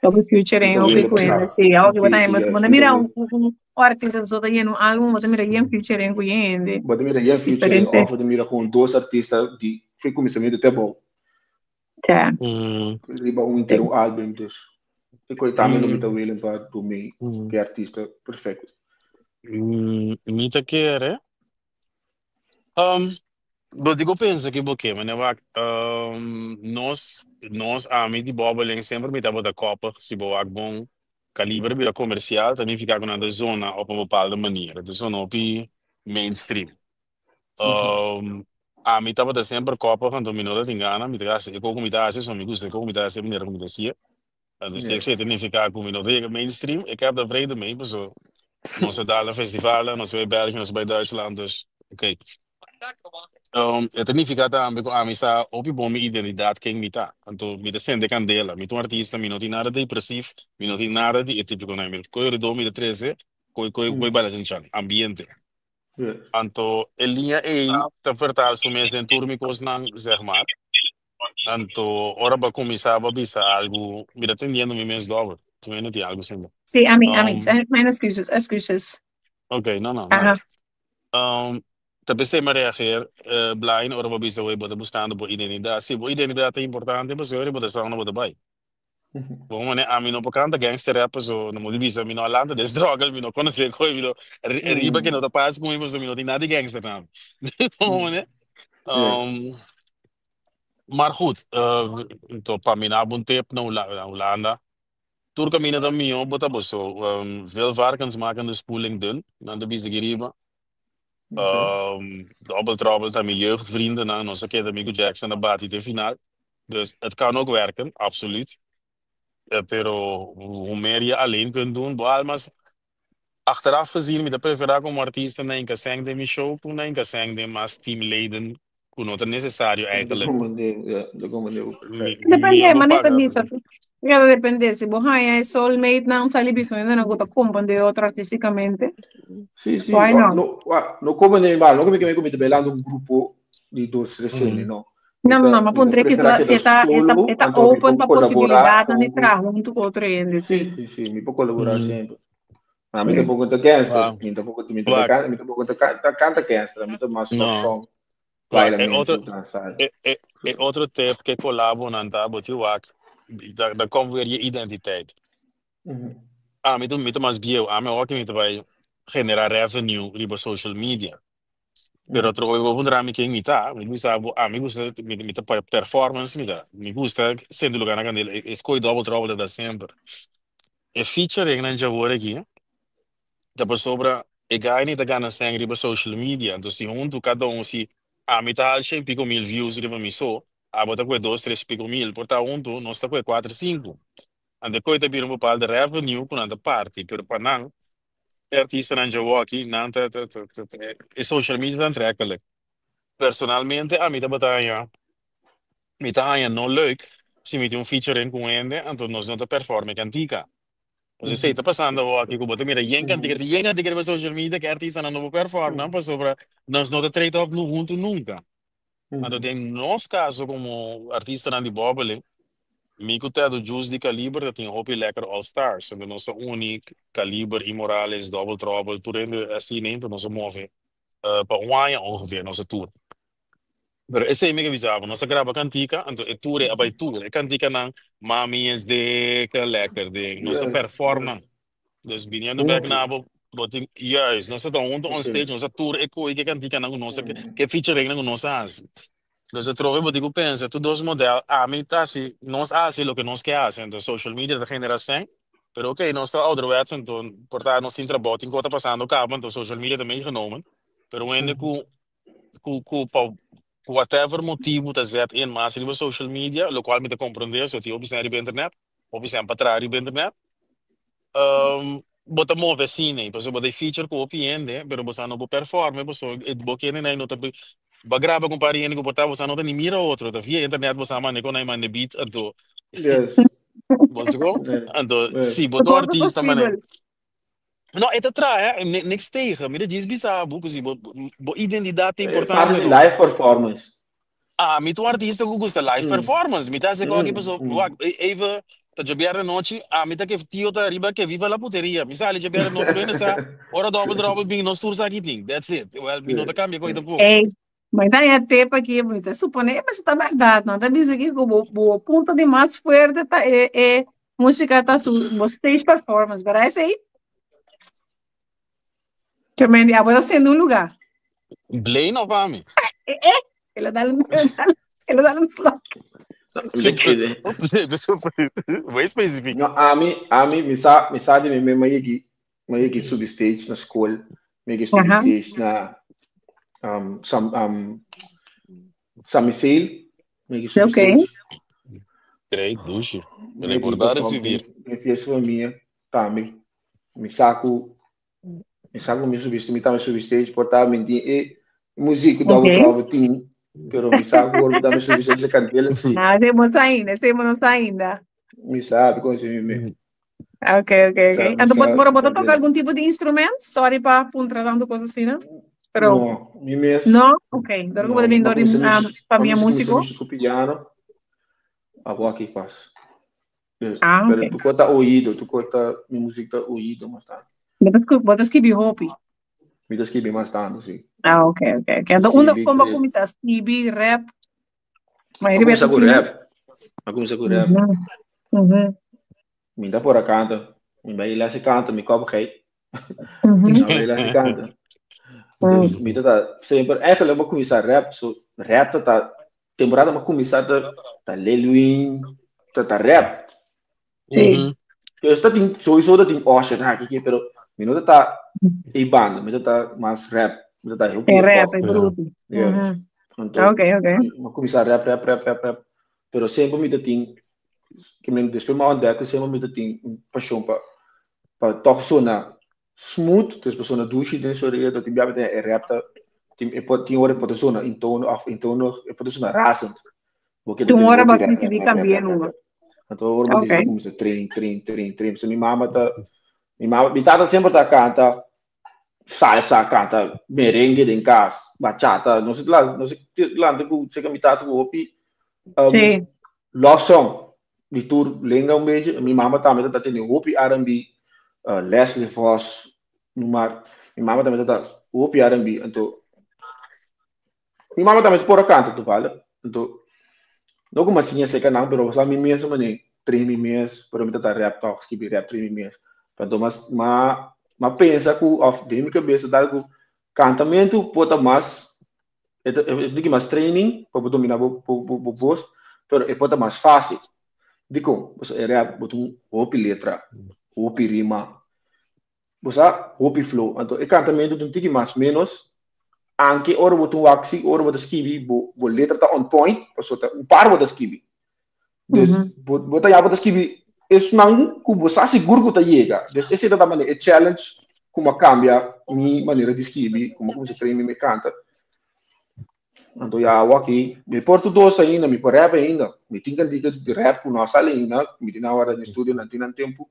[SPEAKER 1] Hopi
[SPEAKER 3] Mi
[SPEAKER 1] featuring,
[SPEAKER 3] ta
[SPEAKER 1] hopi
[SPEAKER 3] willing pa
[SPEAKER 1] ku hende,
[SPEAKER 3] traha
[SPEAKER 1] sí.
[SPEAKER 3] un
[SPEAKER 1] Hopi bo ta
[SPEAKER 3] feature,
[SPEAKER 1] bo
[SPEAKER 3] yes,
[SPEAKER 1] ta
[SPEAKER 3] mi ta
[SPEAKER 1] mira
[SPEAKER 3] willing.
[SPEAKER 1] un artista so ta yena un album, bo ta mira yen featuring ku yen hende.
[SPEAKER 3] Bo ta mira yen featuring
[SPEAKER 1] Diferente.
[SPEAKER 3] of bo ta mira gewoon dos artista di fin kuminsamentu te abou.
[SPEAKER 1] Ja.
[SPEAKER 3] Riba un entero un album, dus e koi tambe lo mi ta willing pa do mi ke artista perfecto.
[SPEAKER 2] Mi ta kere. Bo dico pensa ki bo ke, mane wak, nos, nos, ami di Bobbeling semper mi tabata koppig, si bo wak bon kaliber bira komersial ta nifiká ku nan ta zona op un bepaalde manier, ta zona hopi mainstream. Ami tabata semper koppig, anto mi no ta tin gana, mi ta hasi e kos ku mi ta hasi, so mi gusta e kos ku mi ta hasi, e manera ku mi ta hasié. Anto si esei ta nifiká ku mi no ta yega mainstream, ik heb daar vrede mee, paso nos a dal na festivalnan, nos a bai België, nos a bai Duitsland, dus oké. E ta nifiká tambe ku ami sa hopi bon mi identidat, ken mi ta. Anto mi ta sende kandela, mi ta un artista, mi no tin nada depresief, mi no tin nada di e típikonan. Mi koe redó mi ta trese, koe koe koe baila chanchan, ambiente. Anto e liña ei ta vertaal su mes den tur mi kosnan, zeg maar. Anto ora bo a kuminsá bo a bisa algu, mi ta tendiendo mi mes dòbel. Tu mei no tin algu sinda.
[SPEAKER 1] Sí, ami, ami. Mijn excuses, excuses.
[SPEAKER 2] Ok, no, no, nada. Ta p'esei mi a reageer, Blaine, ora bo a bisa wey bo ta buskando bo identidat. Sí, bo identidat ta importante pasobra bo ta sa unda bo ta bai. Bo mane ami no por kanta gangster rap paso no por bisa mi no a lanta den struggle, mi no konosé koe, mi no riba ke no ta pas ku mi paso mi no tin nada di gangster na mi. Bo mane? Maar goed, to pa mi na bon tip na Hulanda, tur kaminda ta mihó bo ta boso. Veel varkens maken de spoeling dun, nan ta bisa aki riba. Double Trouble ta mi jeugdvriendennan, nos a keda mi ku Jackson a bati te final. Dus het kan ook werken, absoluut. Pero hoe meer je alleen kunt doen, bo almas Achteraf gezien mi ta prefera como artista na hinka sèn den mi show ku na hinka sèn den mas teamleden ku no ta necesario
[SPEAKER 3] De
[SPEAKER 2] eigenlijk.
[SPEAKER 3] komende, ja, de komende ook
[SPEAKER 2] Mi,
[SPEAKER 3] perfect.
[SPEAKER 2] mi
[SPEAKER 1] Depende,
[SPEAKER 2] bo
[SPEAKER 1] manera ta
[SPEAKER 2] paga.
[SPEAKER 1] bisa. Ja, ta depende. Si bo haña e soulmate nan sali bisa nan ku ta komprende otro artisticamente.
[SPEAKER 3] Sí, sí.
[SPEAKER 1] Why not?
[SPEAKER 3] No, no komende mal, no komende que me bailando un grupo di dos, tres hende, no.
[SPEAKER 1] No, no, no, ma
[SPEAKER 3] Mi ta
[SPEAKER 1] puntra ki
[SPEAKER 3] preferá
[SPEAKER 1] si
[SPEAKER 3] keda
[SPEAKER 1] e ta, e ta,
[SPEAKER 3] solo,
[SPEAKER 1] e ta
[SPEAKER 3] anto mi
[SPEAKER 1] open
[SPEAKER 3] por
[SPEAKER 1] pa
[SPEAKER 3] kolaborá
[SPEAKER 1] posibilidatnan
[SPEAKER 3] ku
[SPEAKER 1] di
[SPEAKER 3] un grupo.
[SPEAKER 1] traha huntu ku otro hende,
[SPEAKER 3] Sí,
[SPEAKER 1] sí.
[SPEAKER 3] sí, sí, mi por kolaborá semper. Ma mi tampoco ta gangster,
[SPEAKER 2] Wauw.
[SPEAKER 3] mi tampoco, mi ta
[SPEAKER 2] Wak,
[SPEAKER 3] mi tampoco ta, ta canta gangster, mi ta mas love
[SPEAKER 2] no.
[SPEAKER 3] song,
[SPEAKER 2] Wak, e
[SPEAKER 3] bailamento,
[SPEAKER 2] otro,
[SPEAKER 3] danzal.
[SPEAKER 2] e, e otro tip ke kolabonan ta bo tin wak, da, da komt weer je identiteit. Ah, mi ta mas bieu, ami awor ke mi ta bai genera revenue riba social media. Pero atrobe bo puntra mi ken mi ta, mi bisa bo, ah, mi gusta, mi ta performance mi ta. Mi gusta sende lugar na candela, e scoy double trouble ta da semper. E featuring nan djawor aki ta pasobra e guy ni ta gana sèn riba social media, anto si huntu kada un si ami ta hal shen pico mil views riba mi so, abo ta kue dos tres pico mil, por ta huntu nos ta kue kuater sinku. Anto e koe ta bira un bepaalde revenue ku nan ta parti, pero pa nan E artistanan djawoki, nan ta ta ta ta ta e social media ta aantrekkelijk. Personalmente ami tabata haña, mi ta haña no leuk si mi tin un featuring ku un hende anto nos no ta perform e kantika. Pasobra esei ta pasando awoki ku bo ta mira yen kantika, tin yen kantika riba social media ku e artistanan no por perform nan pasobra nos no ta trade op huntu nunka. Anto den nos kaso komo artistanan di bòbele, mi ku Tedo Juice di Kaliber ta tin hopi lekker all stars. Anto nos a uni Kaliber, I Morales, Double Trouble, tur hende asina, anto nos a move pa un aña ongeveer nos a tour. Pero esei mi ke bisa bo, nos a graba kantika, anto e tur e a bai tur. E kantikanan, Mami is dikke lekker ding. Nos a perform nan. Dus biniendo bek
[SPEAKER 3] Huntu.
[SPEAKER 2] na bo, bo tin, juist, nos a ta huntu on stage, nos a tur e koe ke kantikanan ku nos a, ke featuringnan ku nos a hasi. Dus atrobe bo tin ku pensa, tur dos model, ami ta hasi, nos a hasi loke nos ke hasi, anto social media ta genera sèn, pero oké, nos ta ouderwets, anto por ta nos tin trabou, tin kos ta pasando kaba, anto social media ta meegenomen, pero un hende ku ku ku pa whatever motibu ta zet in mas riba social media, lokual mi ta komprendé, so tin hopi sèn riba internet, hopi sèn pa traha riba internet, bo ta move asina ei, pasobra bo ta e feature ku hopi hende, pero bo sa no por performe, pasobra e bo kende nan no ta bo a graba ku un par di hende ku por ta bo sa no ta ni mira otro, ta via internet bo sa manda kon nan manda e beat, anto bo sa kon? Anto si bo ta un
[SPEAKER 1] Todo
[SPEAKER 2] artista manera.
[SPEAKER 1] posibel.
[SPEAKER 2] No, e ta traha, niks tegen. Mi ta djis bisa bo ku si bo bo identidat ta
[SPEAKER 3] Parte
[SPEAKER 2] importante
[SPEAKER 3] di
[SPEAKER 2] no.
[SPEAKER 3] live performance.
[SPEAKER 2] Ah, mi ta un artista ku gusta live performance. Mi ta hasi koki paso wak even ta djabièrnè nochi, ami ta ke tio ta riba ke viva la puteria. Mi sali djabièrnè nochi tur hende sa ora dòbel dròbel bin nos tur sa ki tin. That's it. Well, mi no ta kambia ko'i tampoko.
[SPEAKER 1] Ey, mi ta haña tep aki, mi ta supone, mester ta bèrdat, no? Ta bisa ki ku bo bo punto di mas fuerte ta e e músika ta su bo stage performance, bèrdat esei? Ke men di abo ta sende un lugá.
[SPEAKER 2] Blaine of ami?
[SPEAKER 1] Eh, eh, el a dal un el a dal un slok.
[SPEAKER 2] Super, super, way specifiek.
[SPEAKER 3] No, ami, ami, mi sa, mi sa di mi mema yegi, mi yegi subi stage na school, mi yegi subi stage na um, Sam, um, San Misael, mi yegi subi stage.
[SPEAKER 2] Great, dushi. Recordar es vivir.
[SPEAKER 3] Mi fiesta famia tambe. Mi sa ku Mi sa ku mi subi mi tambe subi stage por ta mi tin e muziek ku Double Trouble tin, pero mi sa ku ora mi tambe subi stage e kandela si.
[SPEAKER 1] Ah, esei bo no sa ainda, esei bo no sa ainda.
[SPEAKER 3] Mi sa, mi konosi mi mes.
[SPEAKER 1] Ok, ok, ok. Anto bo, bo ta toka algun tipo di instrument? Sorry pa puntra tantu kos asina. Pero
[SPEAKER 3] No, mi mes.
[SPEAKER 1] No? Ok. Dor ku bo ta bin dor di famia músiko.
[SPEAKER 3] Ku piano. Abo aki pas.
[SPEAKER 1] Ah,
[SPEAKER 3] Pero
[SPEAKER 1] ok.
[SPEAKER 3] tu kota oído, tu kota mi muziek ta oído mas tanto.
[SPEAKER 1] Bo ta bo ta skibi hopi.
[SPEAKER 3] Mi ta skibi mas tanto, si.
[SPEAKER 1] Ah, ok, ok, ok. Anto unda
[SPEAKER 3] Skibi,
[SPEAKER 1] kon bo
[SPEAKER 3] eh,
[SPEAKER 1] kuminsá skibi rap? Ma
[SPEAKER 3] A
[SPEAKER 1] riba
[SPEAKER 3] kuminsá ku
[SPEAKER 1] asina?
[SPEAKER 3] rap. A kuminsá ku rap.
[SPEAKER 1] Mhm. Mhm.
[SPEAKER 3] Mi ta por a kanta. Mi bai les di kanta, mi kòp geit.
[SPEAKER 1] Mhm.
[SPEAKER 3] Mi bai les di kanta. Dus mi ta ta semper, eigenlijk mi a kuminsá rap, so rap ta ta temporada mi a kuminsá ta ta Lil Wayne, ta ta rap.
[SPEAKER 1] Sí.
[SPEAKER 3] Dus ta tin, sowieso ta tin Usher, ha, kiki, pero mi no ta ta e banda, mi ta ta mas rap, mi ta ta hopi
[SPEAKER 1] E
[SPEAKER 3] hip
[SPEAKER 1] rap,
[SPEAKER 3] hop.
[SPEAKER 1] e bruto.
[SPEAKER 3] Yeah.
[SPEAKER 1] Mhm.
[SPEAKER 3] Anto,
[SPEAKER 1] Ok, ok.
[SPEAKER 3] mi a kuminsá rap, rap, rap, rap, rap. Pero semper mi ta tin, ke men despues mi a ontdek ku semper mi ta tin un pashon pa pa tòg sona smooth, dus pa sona dushi den su orea, tin biaha e rap ta tin e por tin ora e por ta sona in tono òf in tono e por ta sona razend. Bo keda
[SPEAKER 1] Tin
[SPEAKER 3] tende
[SPEAKER 1] ora
[SPEAKER 3] hopi
[SPEAKER 1] bo
[SPEAKER 3] rap, rap,
[SPEAKER 1] disidí
[SPEAKER 3] rap, rap,
[SPEAKER 1] kambia
[SPEAKER 3] rap, rap,
[SPEAKER 1] numa.
[SPEAKER 3] rap. Anto ora bo
[SPEAKER 1] Ok.
[SPEAKER 3] disidí kuminsá train, train, train, train. Pasobra mi mama ta mi mama mi tata semper ta kanta salsa, kanta merengue den kas, bachata, nos a nos a lanta ku seka mi tata ku hopi
[SPEAKER 1] Sí.
[SPEAKER 3] love song di tur lenga un beetje. Mi mama tambe ta tene hopi R&B, Leslie Vos, noem maar. Mi mama tambe ta hopi R&B. Anto, mi mama tambe por a kanta toevallig. Anto, no ku mi a siña seka nan, pero sa mi mes mane train mi mes, pero mi ta rap tok, skibi rap train mi mes. Anto mas ma ma pensa ku of den mi kabesa tal ku kantamentu por ta mas e ta e diki mas training pa bo domina bo bo bo bo bos, pero e por ta mas fácil. Dikon? Pasobra e rap bo tin hopi letra, hopi rima, bo sa hopi flow. Anto e kantamentu ta un tiki mas ménos, anke ora bo tin wak si ora bo ta skibi bo bo letra ta on point, pasobra ta un par bo ta skibi. Dus bo bo ta ya bo ta skibi esnan ku bo sa sigur ku ta yega. Dus esei ta ta manera e challenge ku mi a kambia mi manera di skibi, ku mi a kuminsá train mi mi kanta. Anto ya awo aki mi por tur dos ainda, mi por rap ainda. Mi tin kantika di rap ku no a sali ainda, mi tin awor den studio nan tin nan tempu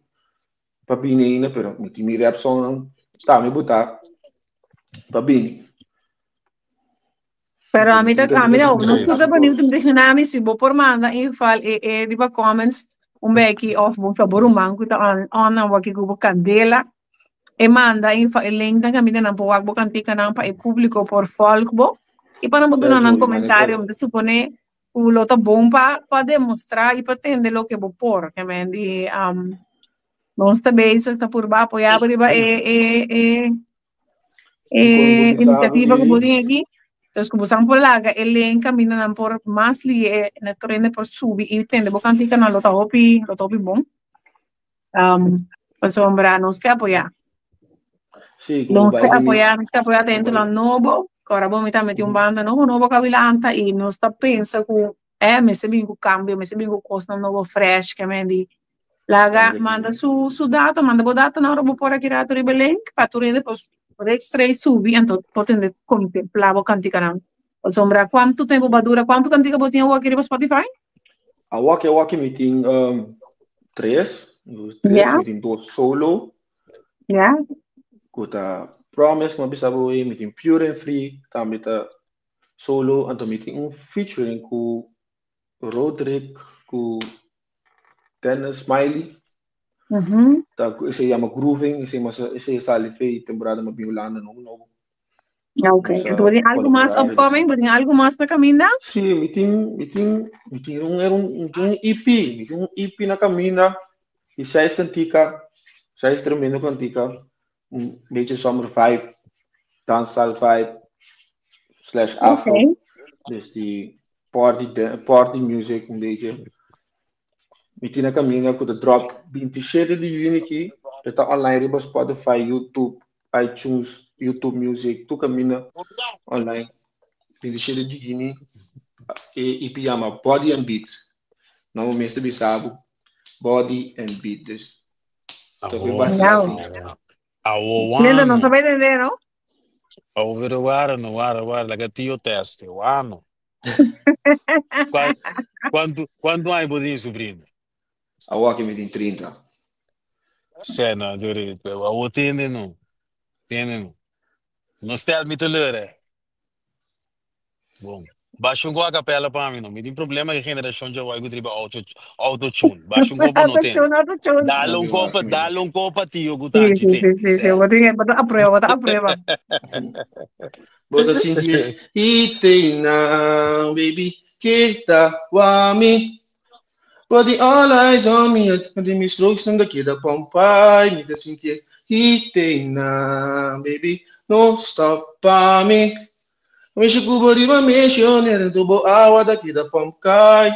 [SPEAKER 3] pa bini ainda, pero mi tin mi rap songnan tambe botá pa bini.
[SPEAKER 1] Pero a mi ta, a mi ta, nos
[SPEAKER 2] Great.
[SPEAKER 1] tur ta benieuwd om te genami si bo por manda inval e, e riba comments un beki of bo sa bo ruman ku ta on, on nan waki ku bo kandela e manda infa e link nan kaminda nan por wak bo kantikanan pa e públiko por volg bo. I pa nan por duna nan komentario, mi ta suponé ku lo ta bon pa demostrá i pa tende loke bo por. Ke men di nos ta bezig ta purba apoyá bo riba e e e e inisiativa ku bo tin aki. Dus ku bosan por laga e link kaminda nan por mas lihe na tur hende por subi i tende bo kantikanan lo ta hopi lo ta hopi bon. Pasobra nos ke apoyá.
[SPEAKER 3] Sí, como
[SPEAKER 1] Nos ke
[SPEAKER 3] bai di
[SPEAKER 1] apoyá, nos ke apoyá talentonan nobo, ku ora bo mi tambe tin un banda nobo nobo ku a lanta i nos ta pensa ku mester bin ku kambio, mester bin ku kosnan nobo fresh ke men di laga manda su su dato, manda bo datonan ora bo por aki rato riba e link pa tur hende por rechtstreeks subi anto por tende kontemplá bo kantikanan. Pasobra kuantu tempu bo a dura, kuantu kantika bo tin awor aki riba Spotify?
[SPEAKER 3] Awor aki mi tin tres, tres, mi tin dos solo. Ku ta Promise, ku mi a bisa bo ei, mi tin Pure and Free, tambe ta solo, anto mi tin un featuring ku Roderick ku Dennis Smiley. Ta esei yama Grooving, esei mas esei a sali fei temporada mi a bin Hulanda nobo nobo.
[SPEAKER 1] Ok,
[SPEAKER 3] Nos a
[SPEAKER 1] enton bo tin algu mas
[SPEAKER 3] kolaborá riba
[SPEAKER 1] upcoming?
[SPEAKER 3] esei.
[SPEAKER 1] Bo tin algu mas na kaminda?
[SPEAKER 3] Sí, mi tin un era un mi tin un EP, mi tin un EP na kaminda di seis kantika, seis tremendo kantika, un beetje summer vibe, dancehall vibe slash afro. Dus di party party music un beetje. Mi tin na kaminda ku ta drop 27 di yüni aki, e ta online riba Spotify, YouTube, iTunes, YouTube Music, tur kaminda online. 27 di yüni e EP yama Body and Beat. No bo mester bisa bo Body and Beat. Dus ta ku e base
[SPEAKER 1] Wow.
[SPEAKER 3] aki.
[SPEAKER 2] Awo
[SPEAKER 1] Linda, no
[SPEAKER 2] wano.
[SPEAKER 1] sabe entender, no?
[SPEAKER 2] Awo pero wara no wara wara laga tio teste wano. Qua- Quanto quanto aña bo tin sobrino?
[SPEAKER 3] Awor aki mi tin 30.
[SPEAKER 2] Sè no, duri, awo tende no. Tende no. No stel mi teleur eh. Bon. Basha un ko a capella pa mi no. Mi tin problema ku e generashon djawe ku ta riba auto autotune. Basha un ko pa no tende.
[SPEAKER 1] Autotune, autotune.
[SPEAKER 2] Dale
[SPEAKER 3] No
[SPEAKER 2] un
[SPEAKER 3] mi
[SPEAKER 2] ko
[SPEAKER 3] wak
[SPEAKER 2] pa
[SPEAKER 3] mi.
[SPEAKER 2] dale un ko pa tio ku
[SPEAKER 1] Sí,
[SPEAKER 2] tanchi
[SPEAKER 1] sí, sí,
[SPEAKER 2] tende.
[SPEAKER 1] sí, sí.
[SPEAKER 2] Sè.
[SPEAKER 1] Bo tin, bo ta aprueba, bo ta aprueba.
[SPEAKER 3] Bo ta sinti Ite now, baby, kita wami. But the all eyes on me, and the mi strokes nan da keda pompai. Mi ta sinti Ite now, baby, no stop pa mi. Mi shukubo riba missionaire, tubo awa da keda pomkai.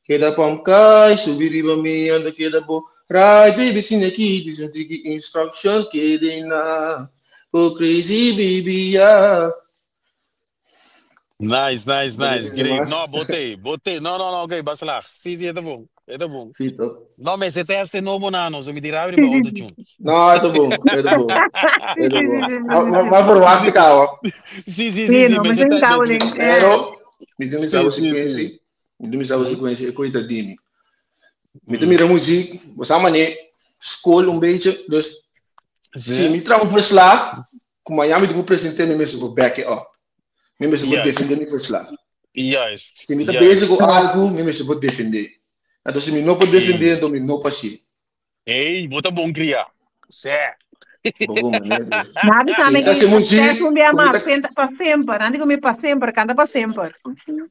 [SPEAKER 3] Keda pomkai, subi riba mi anda keda bo. Right, baby, sin aqui, diz um tricky instruction, kede na. Oh, crazy baby, yeah.
[SPEAKER 2] Nice, nice,
[SPEAKER 3] Bo
[SPEAKER 2] nice.
[SPEAKER 3] tende
[SPEAKER 2] Great.
[SPEAKER 3] mas?
[SPEAKER 2] No, botei, botei. No, no, no, ok, baslaag. Sí, sí, e ta bon. E ta bon.
[SPEAKER 3] Sí, toch?
[SPEAKER 2] No, me se teste nobo nano, so mi di rabi riba autotune.
[SPEAKER 3] No, e ta bon, e ta bon,
[SPEAKER 1] Sí,
[SPEAKER 3] e ta
[SPEAKER 1] sí,
[SPEAKER 3] bon.
[SPEAKER 1] sí, sí,
[SPEAKER 3] Ma,
[SPEAKER 1] sí,
[SPEAKER 3] ma,
[SPEAKER 1] sí.
[SPEAKER 3] ma verwacht
[SPEAKER 2] Sí,
[SPEAKER 3] ik al.
[SPEAKER 2] sí, sí, sí,
[SPEAKER 1] Sí,
[SPEAKER 2] sí,
[SPEAKER 1] no,
[SPEAKER 2] me
[SPEAKER 1] me
[SPEAKER 2] se
[SPEAKER 1] sentaba
[SPEAKER 2] te,
[SPEAKER 1] link.
[SPEAKER 3] Pero, mi tin mi
[SPEAKER 2] Sí,
[SPEAKER 3] sabo
[SPEAKER 2] sí, sí.
[SPEAKER 3] sequentie, mi tin mi sabo sequentie, e koita di mi. Mi ta
[SPEAKER 2] Mm.
[SPEAKER 3] mira muziek, bo sa mane, school un beetje, dus
[SPEAKER 2] Sí?
[SPEAKER 3] si mi traha un verslag, ku mañana mi tin ku present'é, mi mester por back it up. Mi mester por
[SPEAKER 2] Juist.
[SPEAKER 3] defendé mi verslag.
[SPEAKER 2] Juist.
[SPEAKER 3] Si mi ta bezig
[SPEAKER 2] Juist.
[SPEAKER 3] ku algu, mi mester por defendé. Anto si mi no por defendé,
[SPEAKER 2] Hey.
[SPEAKER 3] anto mi no pas'é.
[SPEAKER 2] Hey, bo ta bon kriá. Sè.
[SPEAKER 3] Bo bon manera, dus.
[SPEAKER 1] Nabi
[SPEAKER 3] Si
[SPEAKER 1] sabe
[SPEAKER 3] mi ta
[SPEAKER 1] que
[SPEAKER 3] hasi
[SPEAKER 1] test
[SPEAKER 3] muziek,
[SPEAKER 1] un día
[SPEAKER 3] ku mi
[SPEAKER 1] más,
[SPEAKER 3] ta
[SPEAKER 1] canta pa semper, nandi ku mi pa semper, canta pa semper.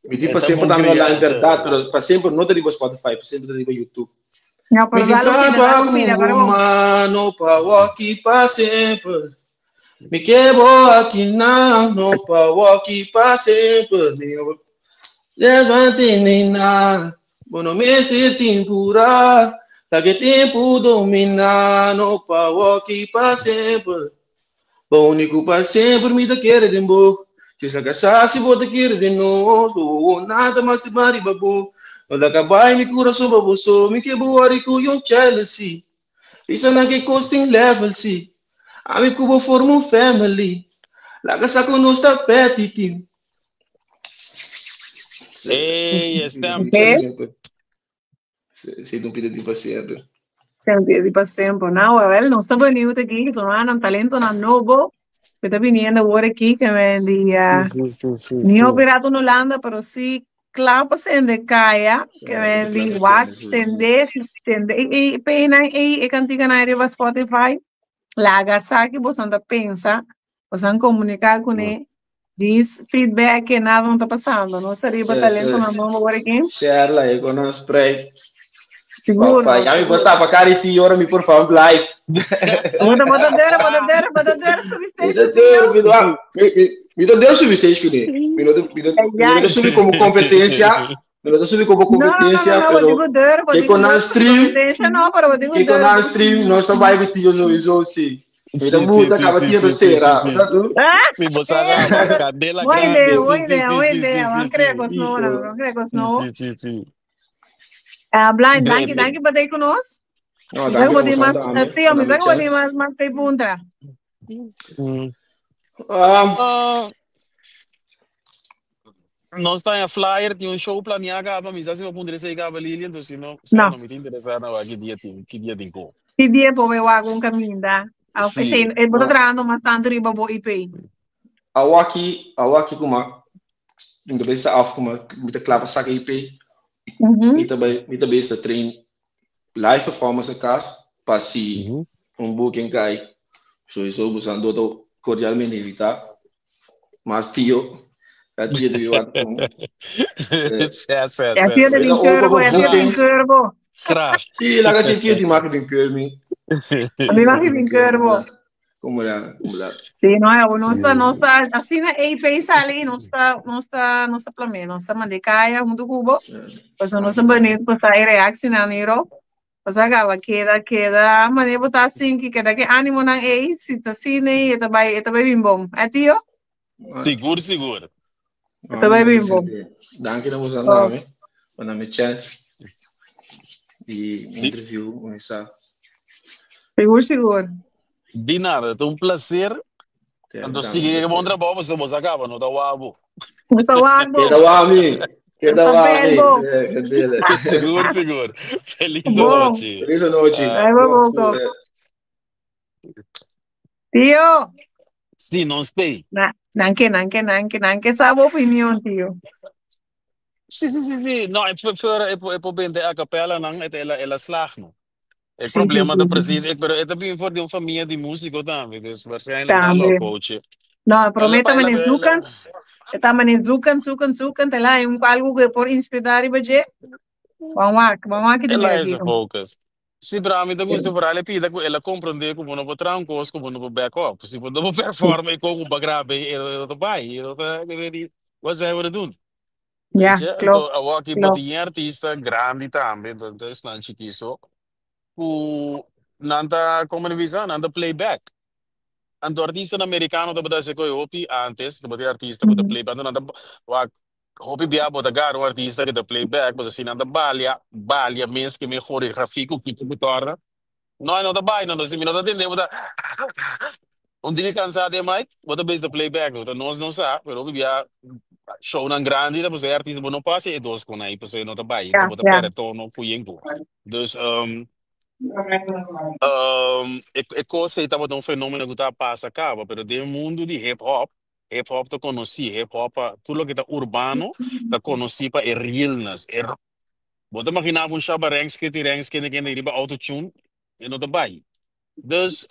[SPEAKER 3] Mi tin
[SPEAKER 2] E
[SPEAKER 3] pa
[SPEAKER 2] ta
[SPEAKER 3] semper
[SPEAKER 2] bon
[SPEAKER 3] tambe
[SPEAKER 2] kriá,
[SPEAKER 3] online
[SPEAKER 2] e ta.
[SPEAKER 3] berdad, pero pa semper no ta riba Spotify, pa semper ta riba YouTube.
[SPEAKER 1] No,
[SPEAKER 3] Mi
[SPEAKER 1] pero
[SPEAKER 3] tin
[SPEAKER 1] dale un pida, dale un
[SPEAKER 3] traba
[SPEAKER 1] pida, pero bon.
[SPEAKER 3] humano pa walkie pa semper. Mi ke bo aki na, no pa walkie pa semper. Mi levante ni na, bo no mester tempura. La que tempo domina, no pa walkie pa semper. Bo único pa semper mi ta kere den bo. Si sa casá, si bo ta kere den nos, bo bo nada mas te bari babo. No la cabai mi coração pa bo so, mi ke bo worry ku yung jealousy. Isa na ke costing level si. Ami ku bo forma un family. Laga sa ku nos ta petty team.
[SPEAKER 2] Hey, stem.
[SPEAKER 1] Okay.
[SPEAKER 3] Se un pida di pa sempre.
[SPEAKER 1] Sempre di pa semper. Nou, wel, nos ta benieuwd aki, so nan talento nan nobo, que ta viniendo awor aki, que me di,
[SPEAKER 2] Sí, sí, sí, sí,
[SPEAKER 1] ni
[SPEAKER 2] sí.
[SPEAKER 1] operato en Holanda, pero sí, klaar pa sende kaya, que me di, wak, sende, sende, e, e, pena, e, e cantica na riba Spotify, laga sa que bosan ta pensa, bosan comunicar con e. Dis feedback e nada no ta pasando. Nos arriba talento na nomo agora aqui.
[SPEAKER 3] Share la, ik kon spreid.
[SPEAKER 1] Seguro.
[SPEAKER 3] Pa, ya mi bota pa cari ti ora mi por favor live.
[SPEAKER 1] Bota bota dera, bota dera, bota dera,
[SPEAKER 3] Mi
[SPEAKER 1] substation
[SPEAKER 3] ta deur, mi ta mi mi mi ta deur subi stage kuné. Mi no ta subi como competencia. Mi no ta subi como
[SPEAKER 1] No, no, no,
[SPEAKER 3] competencia,
[SPEAKER 1] no,
[SPEAKER 3] pero
[SPEAKER 1] no, deur,
[SPEAKER 3] que con
[SPEAKER 1] deur,
[SPEAKER 3] stream,
[SPEAKER 1] competencia no, pero digo
[SPEAKER 3] que con
[SPEAKER 1] deur.
[SPEAKER 3] stream no está vai com tio sowieso sí. Mi ta
[SPEAKER 2] Sí, sí,
[SPEAKER 3] muta
[SPEAKER 2] sí,
[SPEAKER 3] acaba
[SPEAKER 2] sí,
[SPEAKER 3] tio
[SPEAKER 2] sí,
[SPEAKER 3] ta
[SPEAKER 2] sí,
[SPEAKER 3] cera.
[SPEAKER 2] sí, sí.
[SPEAKER 3] Ta tu?
[SPEAKER 1] Ah,
[SPEAKER 2] Sí, vos acaba, candela
[SPEAKER 1] Boa
[SPEAKER 2] grande.
[SPEAKER 1] ideia,
[SPEAKER 2] Sí,
[SPEAKER 1] boa
[SPEAKER 2] sí,
[SPEAKER 1] ideia,
[SPEAKER 2] sí,
[SPEAKER 1] boa
[SPEAKER 2] sí,
[SPEAKER 1] ideia.
[SPEAKER 2] sí,
[SPEAKER 1] Vamos
[SPEAKER 2] sí,
[SPEAKER 1] creer
[SPEAKER 2] sí.
[SPEAKER 1] com no, vamos creer com
[SPEAKER 2] Sí,
[SPEAKER 1] no.
[SPEAKER 2] sí, sí, sí.
[SPEAKER 1] Ah, Blind,
[SPEAKER 2] Great.
[SPEAKER 1] danki, danki pa tei ku nos.
[SPEAKER 3] No,
[SPEAKER 1] Mi sa
[SPEAKER 3] danki
[SPEAKER 1] ku
[SPEAKER 3] na
[SPEAKER 1] bo tin
[SPEAKER 3] boso
[SPEAKER 1] mas,
[SPEAKER 3] tambe.
[SPEAKER 1] Tio, mi
[SPEAKER 3] Na
[SPEAKER 1] sa
[SPEAKER 3] mi
[SPEAKER 1] ku bo tin
[SPEAKER 3] chance.
[SPEAKER 1] mas, mas te puntra.
[SPEAKER 2] Nos ta en flyer, tin un show planeá kaba, mi sa si bo puntra esei kaba, Lilian, entonces si no, sea
[SPEAKER 1] No.
[SPEAKER 2] no mi ta interesá na wak ki dia tin, ki dia tin ko.
[SPEAKER 1] Ki dia bo bai wak un kaminda? Of
[SPEAKER 2] Sí.
[SPEAKER 1] esei, bo ta trahando mas tantu riba bo IP?
[SPEAKER 3] Awaki, awaki kuma, mi ta bisa af kuma, mi ta kla pa saka IP. Mi ta bezig ta train live performance na kas pa si un booking kai, sowieso bo sa do ta cordialmente invitá. Mas tio, ya tio debe wak un.
[SPEAKER 2] Sè, sè,
[SPEAKER 1] Ya
[SPEAKER 2] sè,
[SPEAKER 1] tio
[SPEAKER 2] sè.
[SPEAKER 1] de
[SPEAKER 3] Mi ta
[SPEAKER 1] bin
[SPEAKER 3] open
[SPEAKER 1] curbo,
[SPEAKER 3] pa
[SPEAKER 1] ya tio de bin
[SPEAKER 3] booking.
[SPEAKER 1] curbo.
[SPEAKER 2] Graag.
[SPEAKER 3] Sí, laga tio tio di maak bin keur mi.
[SPEAKER 1] A mi mag bin curbo.
[SPEAKER 3] Como la, como la.
[SPEAKER 1] Sí, no, ya, no está,
[SPEAKER 2] Sí.
[SPEAKER 1] no está, asina EP sali, no está, no está, no está plamé, no está mandé kaya junto cubo. Pues no está bonito pasar e reactie na niro. Pues acaba, queda, queda, mané botar assim, que queda que ânimo nan ei, si ta cine, eta bai bim bom. Eh, tio?
[SPEAKER 2] Sigur, sigur.
[SPEAKER 1] Eta bai bim bom.
[SPEAKER 3] Danki na boso
[SPEAKER 1] Oh.
[SPEAKER 3] name, pa na mi chance di interview con esa.
[SPEAKER 1] Sigur, sigur.
[SPEAKER 2] Di nada, ta un placer. Anto sigui ku bon trabou, pasobra bo sa kaba, no ta wak bo.
[SPEAKER 1] No ta wak bo.
[SPEAKER 3] Keda wak mi. Keda
[SPEAKER 1] No ta
[SPEAKER 3] wak mi.
[SPEAKER 1] bel bo.
[SPEAKER 3] Candela.
[SPEAKER 2] Sigur, sigur. Feliz
[SPEAKER 1] Bon.
[SPEAKER 2] nochi.
[SPEAKER 3] Feliz nochi.
[SPEAKER 1] Ay, bo, bo. Tio.
[SPEAKER 2] Sí, no stay.
[SPEAKER 1] Na, nanke, nanke, nanke, nanke sa bo opinion, tio.
[SPEAKER 2] Sí, sí, sí, sí. No, ik voor ik ik probeer de a cappella nan, het ela ela slaag no. Het
[SPEAKER 1] Sí, sí,
[SPEAKER 2] problema
[SPEAKER 1] sí,
[SPEAKER 2] ta
[SPEAKER 1] sí.
[SPEAKER 2] precies, ik, pero het heb voor die familia di músico tambe, dus waarschijnlijk dan lo
[SPEAKER 1] Tambe.
[SPEAKER 2] coach.
[SPEAKER 1] No,
[SPEAKER 2] Ela
[SPEAKER 1] prometa
[SPEAKER 2] pa ela
[SPEAKER 1] meneer
[SPEAKER 2] ela
[SPEAKER 1] zoekend. Eta meneer zoekend, zoekend, zoekend. Ela é um algo que por inspirar e baje. Vamos lá, vamos lá que te
[SPEAKER 2] Ela
[SPEAKER 1] mira
[SPEAKER 2] é
[SPEAKER 1] aqui.
[SPEAKER 2] su focus. Sí, pero a mi ta gusta por ale pida ku ela comprende ku bo no por traha un kos ku bo no por back up. Si bo no por perform e kon ku bo grabe e ta bai, e ta ik weet niet wat zij willen doen.
[SPEAKER 1] Ja,
[SPEAKER 2] Weet je?
[SPEAKER 1] klopt.
[SPEAKER 2] Anto awor aki bo tin artista grandi tambe, anto esnan chikiso, ku nan ta, komo nan bisa, nan ta playback. Anto artistanan merikano tabata hasi koe hopi antes, tabatin artista ku ta playback, anto nan ta wak hopi bia bo ta gara un artista ku ta playback, pasobra si nan ta balia, balia mes ke men koreografia ku kiko ku torna, no e no ta bai, no, si mi no ta tende bo ta un diki kansa den mic, bo ta bisa ta playback, no ta nos no sa, pero hopi bia shownan grandi ta pasobra e artista bo no por hasi e dos kon ei pasobra e no ta bai, anto bo ta perde tono ku yen ku. Dus e kos ei tabata un fenomeno ku ta pasa kaba, pero den mundu di hip hop, hip hop ta konosí, hip hop pa tur loke ta urbano ta konosí pa e realness, e bo ta imaginá bo un Shabba Ranks, Kitty Ranks, kende kende riba autotune, e no ta bai. Dus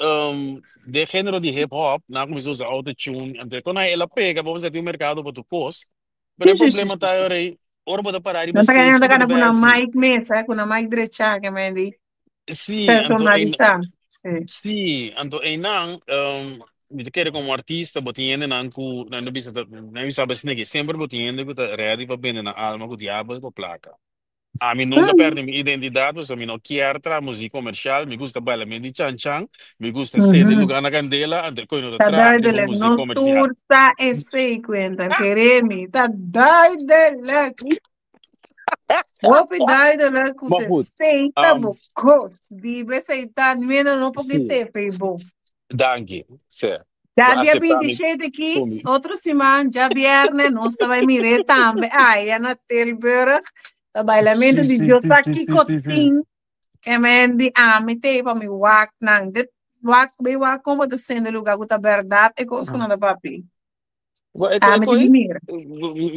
[SPEAKER 2] den género di hip hop nan a kuminsá usa autotune, anto kon el a pega, bo mester tin un merkado pa tur kos, pero e problema ta ora ei, ora bo ta pará riba
[SPEAKER 1] Nan ta
[SPEAKER 2] stage,
[SPEAKER 1] nan ta
[SPEAKER 2] kiko ta
[SPEAKER 1] gana ku
[SPEAKER 2] bai
[SPEAKER 1] nan
[SPEAKER 2] hasi?
[SPEAKER 1] mic mes, eh, ku nan mic drechá ke men di
[SPEAKER 2] Sí, anto ei,
[SPEAKER 1] personalisá. Sí.
[SPEAKER 2] sí, anto einan, mi ta kere komo artista bo tin hendenan ku nan ta bisa ta, nan bisa asina ke semper bo tin hende ku ta ready pa bende nan alma ku diabel pa plaka. Ami nunka pèrdè mi identidat pasobra mi no kier traha muzik komershal, mi gusta baila men di chan chan, mi gusta sende lugá na kandela, anto e koe no ta
[SPEAKER 1] Ta
[SPEAKER 2] traha riba
[SPEAKER 1] duidelijk,
[SPEAKER 2] muzik
[SPEAKER 1] nos
[SPEAKER 2] komersial.
[SPEAKER 1] tur sa esei kuenta, keremi, ta duidelijk. Hopi duidelijk ku
[SPEAKER 2] Maar
[SPEAKER 1] te
[SPEAKER 2] goed,
[SPEAKER 1] sei ta bo kos. Di esei ta meno no por
[SPEAKER 2] sí,
[SPEAKER 1] kite Facebook.
[SPEAKER 2] danki, sè,
[SPEAKER 1] Ya
[SPEAKER 2] por
[SPEAKER 1] dia
[SPEAKER 2] aseptá mi
[SPEAKER 1] 27 aki,
[SPEAKER 2] komi.
[SPEAKER 1] otro siman, djabièrnè, nos ta bai mir'é tambe aya na Tilburg. Ta bailamentu
[SPEAKER 2] Sí,
[SPEAKER 1] di
[SPEAKER 2] sí,
[SPEAKER 1] Dios
[SPEAKER 2] sí,
[SPEAKER 1] sa
[SPEAKER 2] sí, sí,
[SPEAKER 1] kiko
[SPEAKER 2] sí, sí.
[SPEAKER 1] tin. Ke men di ami t'ei pa mi wak nan. Dit wak, bai wak kon bo ta sende lugá ku ta bèrdat e kos ku nan ta papia.
[SPEAKER 2] Bo, e
[SPEAKER 1] Ami tin
[SPEAKER 2] koe,
[SPEAKER 1] di mira.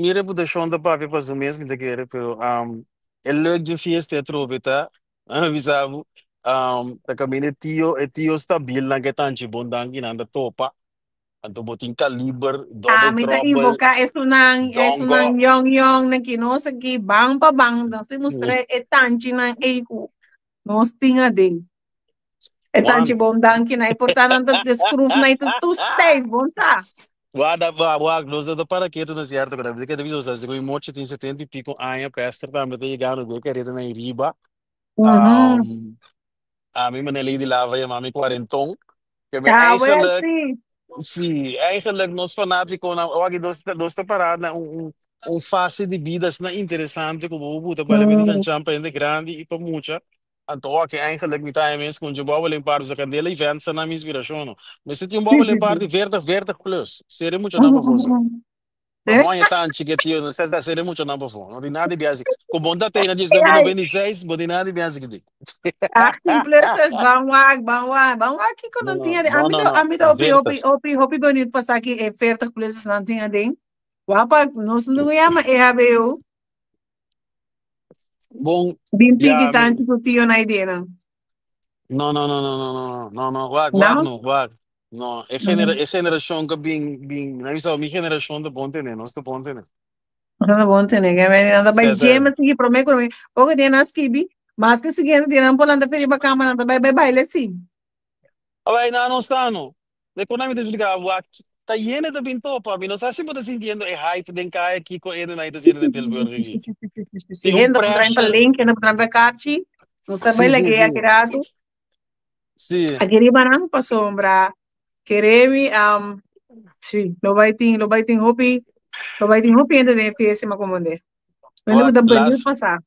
[SPEAKER 2] mi reputashon ta papia pa su mes, mi ta kere, pero e leuk dje fiesta atrobe ta, mi bisa bo, ta kaminda e tio, e tio stabil nan ke tanchi bon danki nan ta topa. Anto bo tin Kaliber, Double
[SPEAKER 1] Ami ta
[SPEAKER 2] Trouble,
[SPEAKER 1] invoká esunnan, esunnan
[SPEAKER 2] Dongo.
[SPEAKER 1] yong yong nan ki nos aki ban pa ban, nos tin mustra e tanchinan ei ku nos tin aden. E tanchi
[SPEAKER 2] Juan.
[SPEAKER 1] bon danki nan, e portanan ta de skruf nan ta tur stijf, bon sa.
[SPEAKER 2] Wada ba wak, nos ta para ketu na cierto, pero a que bisa sa, mi mochi tin 70 y pico aña, pester tambe ta llegando de carrera na riba. A mi meneer Lady Lava yama mi cuarentón, que me
[SPEAKER 1] Ah, wel
[SPEAKER 2] eigenlijk,
[SPEAKER 1] sí.
[SPEAKER 2] sí, eigenlijk nos fanático na wak dos dos ta pará na un fase di bida asina interesante ku bo buta bale bini chanchan pa hende grandi i pa mucha. Anto wak eigenlijk mi ta mes ku un bobbeling par sa Candela Events ta na mi inspirashon no. Mester tin un bobbeling par di 40, 40 plus. Sere mucha nan pafó so. Pa moña tan chiquitio, no sa sere mucha nan pafó. No tin nada di biasi. Ku bon ta tena 19
[SPEAKER 1] Ai,
[SPEAKER 2] 96, bo tin nada di biasi ki tin.
[SPEAKER 1] 18 plussers, ban wak, ban wak, ban wak kiko
[SPEAKER 2] No,
[SPEAKER 1] nan
[SPEAKER 2] no,
[SPEAKER 1] tin aden.
[SPEAKER 2] no,
[SPEAKER 1] Ami
[SPEAKER 2] no,
[SPEAKER 1] no,
[SPEAKER 2] no.
[SPEAKER 1] ami ta hopi, hopi,
[SPEAKER 2] 40.
[SPEAKER 1] hopi, hopi benieuwd pa sa ki e 40 plussers nan tin aden. Wapa, nos no yama EHBO.
[SPEAKER 2] Bon,
[SPEAKER 1] Bin piki
[SPEAKER 2] ja, mi,
[SPEAKER 1] tanchi ku tio na idea.
[SPEAKER 2] No, no, no, no, no, no, no, no, wak, wak,
[SPEAKER 1] No?
[SPEAKER 2] no, wak. No, e e generashon ku bin, bin, nan bisa, mi generashon ta bon tene, nos ta bon tene.
[SPEAKER 1] No bon tene, ke men nan ta bai
[SPEAKER 2] César.
[SPEAKER 1] gym sigui prome ku mi. Poko dia nan skibi, mas ke siguiente dia nan por lanta riba kama nan ta bai bai baile si.
[SPEAKER 2] Alai, na nos ta no. De kon mi ta explica, wak, ta yene ta bin topa, mi no sa si bo ta sintiendo e hype den kaya kiko ene na ita haciendo den Tilburg
[SPEAKER 1] Sí,
[SPEAKER 2] aki.
[SPEAKER 1] sí, sí, sí, sí, sí.
[SPEAKER 2] Tin un
[SPEAKER 1] Hende por traen pa
[SPEAKER 2] pressure.
[SPEAKER 1] link, hende por traen pa karchi. Nos ta bai lag'é aki ratu. Aki riba nan pasobra keremi sí, lo bai tin hopi, lo bai tin hopi hende den e fiesta ma komandé. Hende ku
[SPEAKER 2] Wak,
[SPEAKER 1] ta benieuwd
[SPEAKER 2] las,
[SPEAKER 1] pasá.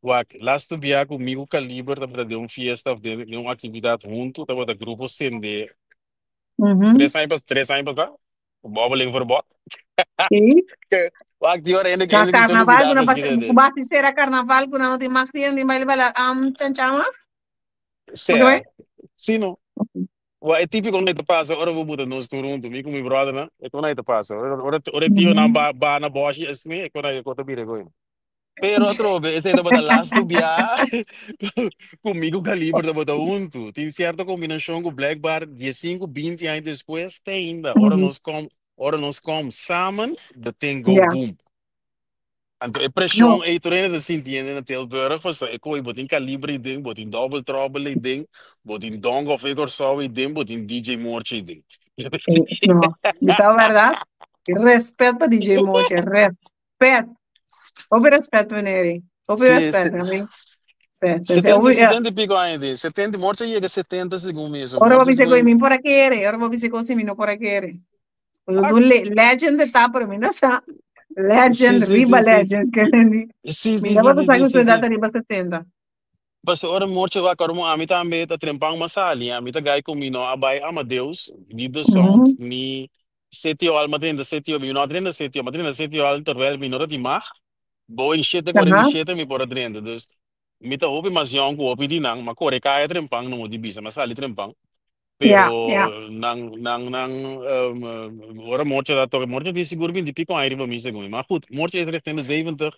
[SPEAKER 2] Wak, laatste bia ku mi ku Kaliber tabata den un fiesta of den un aktividat huntu, tabata grupo Sende 3 aña pasá, Bobbeling Verbod. Wak, die ora hende
[SPEAKER 1] Na
[SPEAKER 2] hende ku se
[SPEAKER 1] carnaval
[SPEAKER 2] lubidá
[SPEAKER 1] ku na
[SPEAKER 2] pues
[SPEAKER 1] pas ku
[SPEAKER 2] de.
[SPEAKER 1] basi sera carnaval ku nan no tin mag di baile baila chanchamas. Porque
[SPEAKER 2] Sea, sí no. Wa, e típico no te pasa, ora bo buta nos tur huntu, mi ku mi brother na, e kon te pasa. Ora tio nan ba ba na boshi esmi, e kon e kota bira gooi. Pero atrobe, esei tabata laatste bia ku mi ku Kaliber tabata huntu. Tin sierto kombinashon ku blijkbaar 15, 20 aña despues te ainda. Ora nos kom samen, the thing go boom. Anto e
[SPEAKER 1] No.
[SPEAKER 2] preshon ei tur hende ta sintiendo na Tilburg, pasobra e koi bo tin Kaliber ei den, bo tin Double Trouble ei den, bo tin Dongo of Kòrsou ei den, bo tin DJ Moortje ei den.
[SPEAKER 1] No. Bisa verdad? Respet pa DJ Moche, respet. Hopi respet, meneer. Hopi respet, meneer. Sí.
[SPEAKER 2] 70,
[SPEAKER 1] Hopi, ja.
[SPEAKER 2] 70 y pico aña di. 70, Moortje yega 70 segun mi. So
[SPEAKER 1] Ora bo
[SPEAKER 2] Moortje
[SPEAKER 1] bisa
[SPEAKER 2] segun
[SPEAKER 1] mi por a kere, ora bo bisa ko si mi no por a kere.
[SPEAKER 2] Ah,
[SPEAKER 1] Tu legend ta, pero mi no sa. Legend, riba legend, ke entendí. Mi no sa ku su edad riba 70.
[SPEAKER 2] Paso ora Moortje wak, ora mo ami tambe ta trempang masali, ami ta gai ku mi no a bai Amadeus, ni The Sound, ni City Hall, ma drenta City Hall, mi no a drenta City Hall, ma drenta City Hall terwijl mi no ta di mag, bo in 7 47 mi por a drenta, dus mi ta hopi mas yong ku hopi di nan, ma kore kaya trempang no mo di bisa, ma sali trempang. Pero nan, ora Moortje ta toka, Moortje tin sigur 20 y pico aña riba mi segun mi, maar goed, Moortje is richting de 70.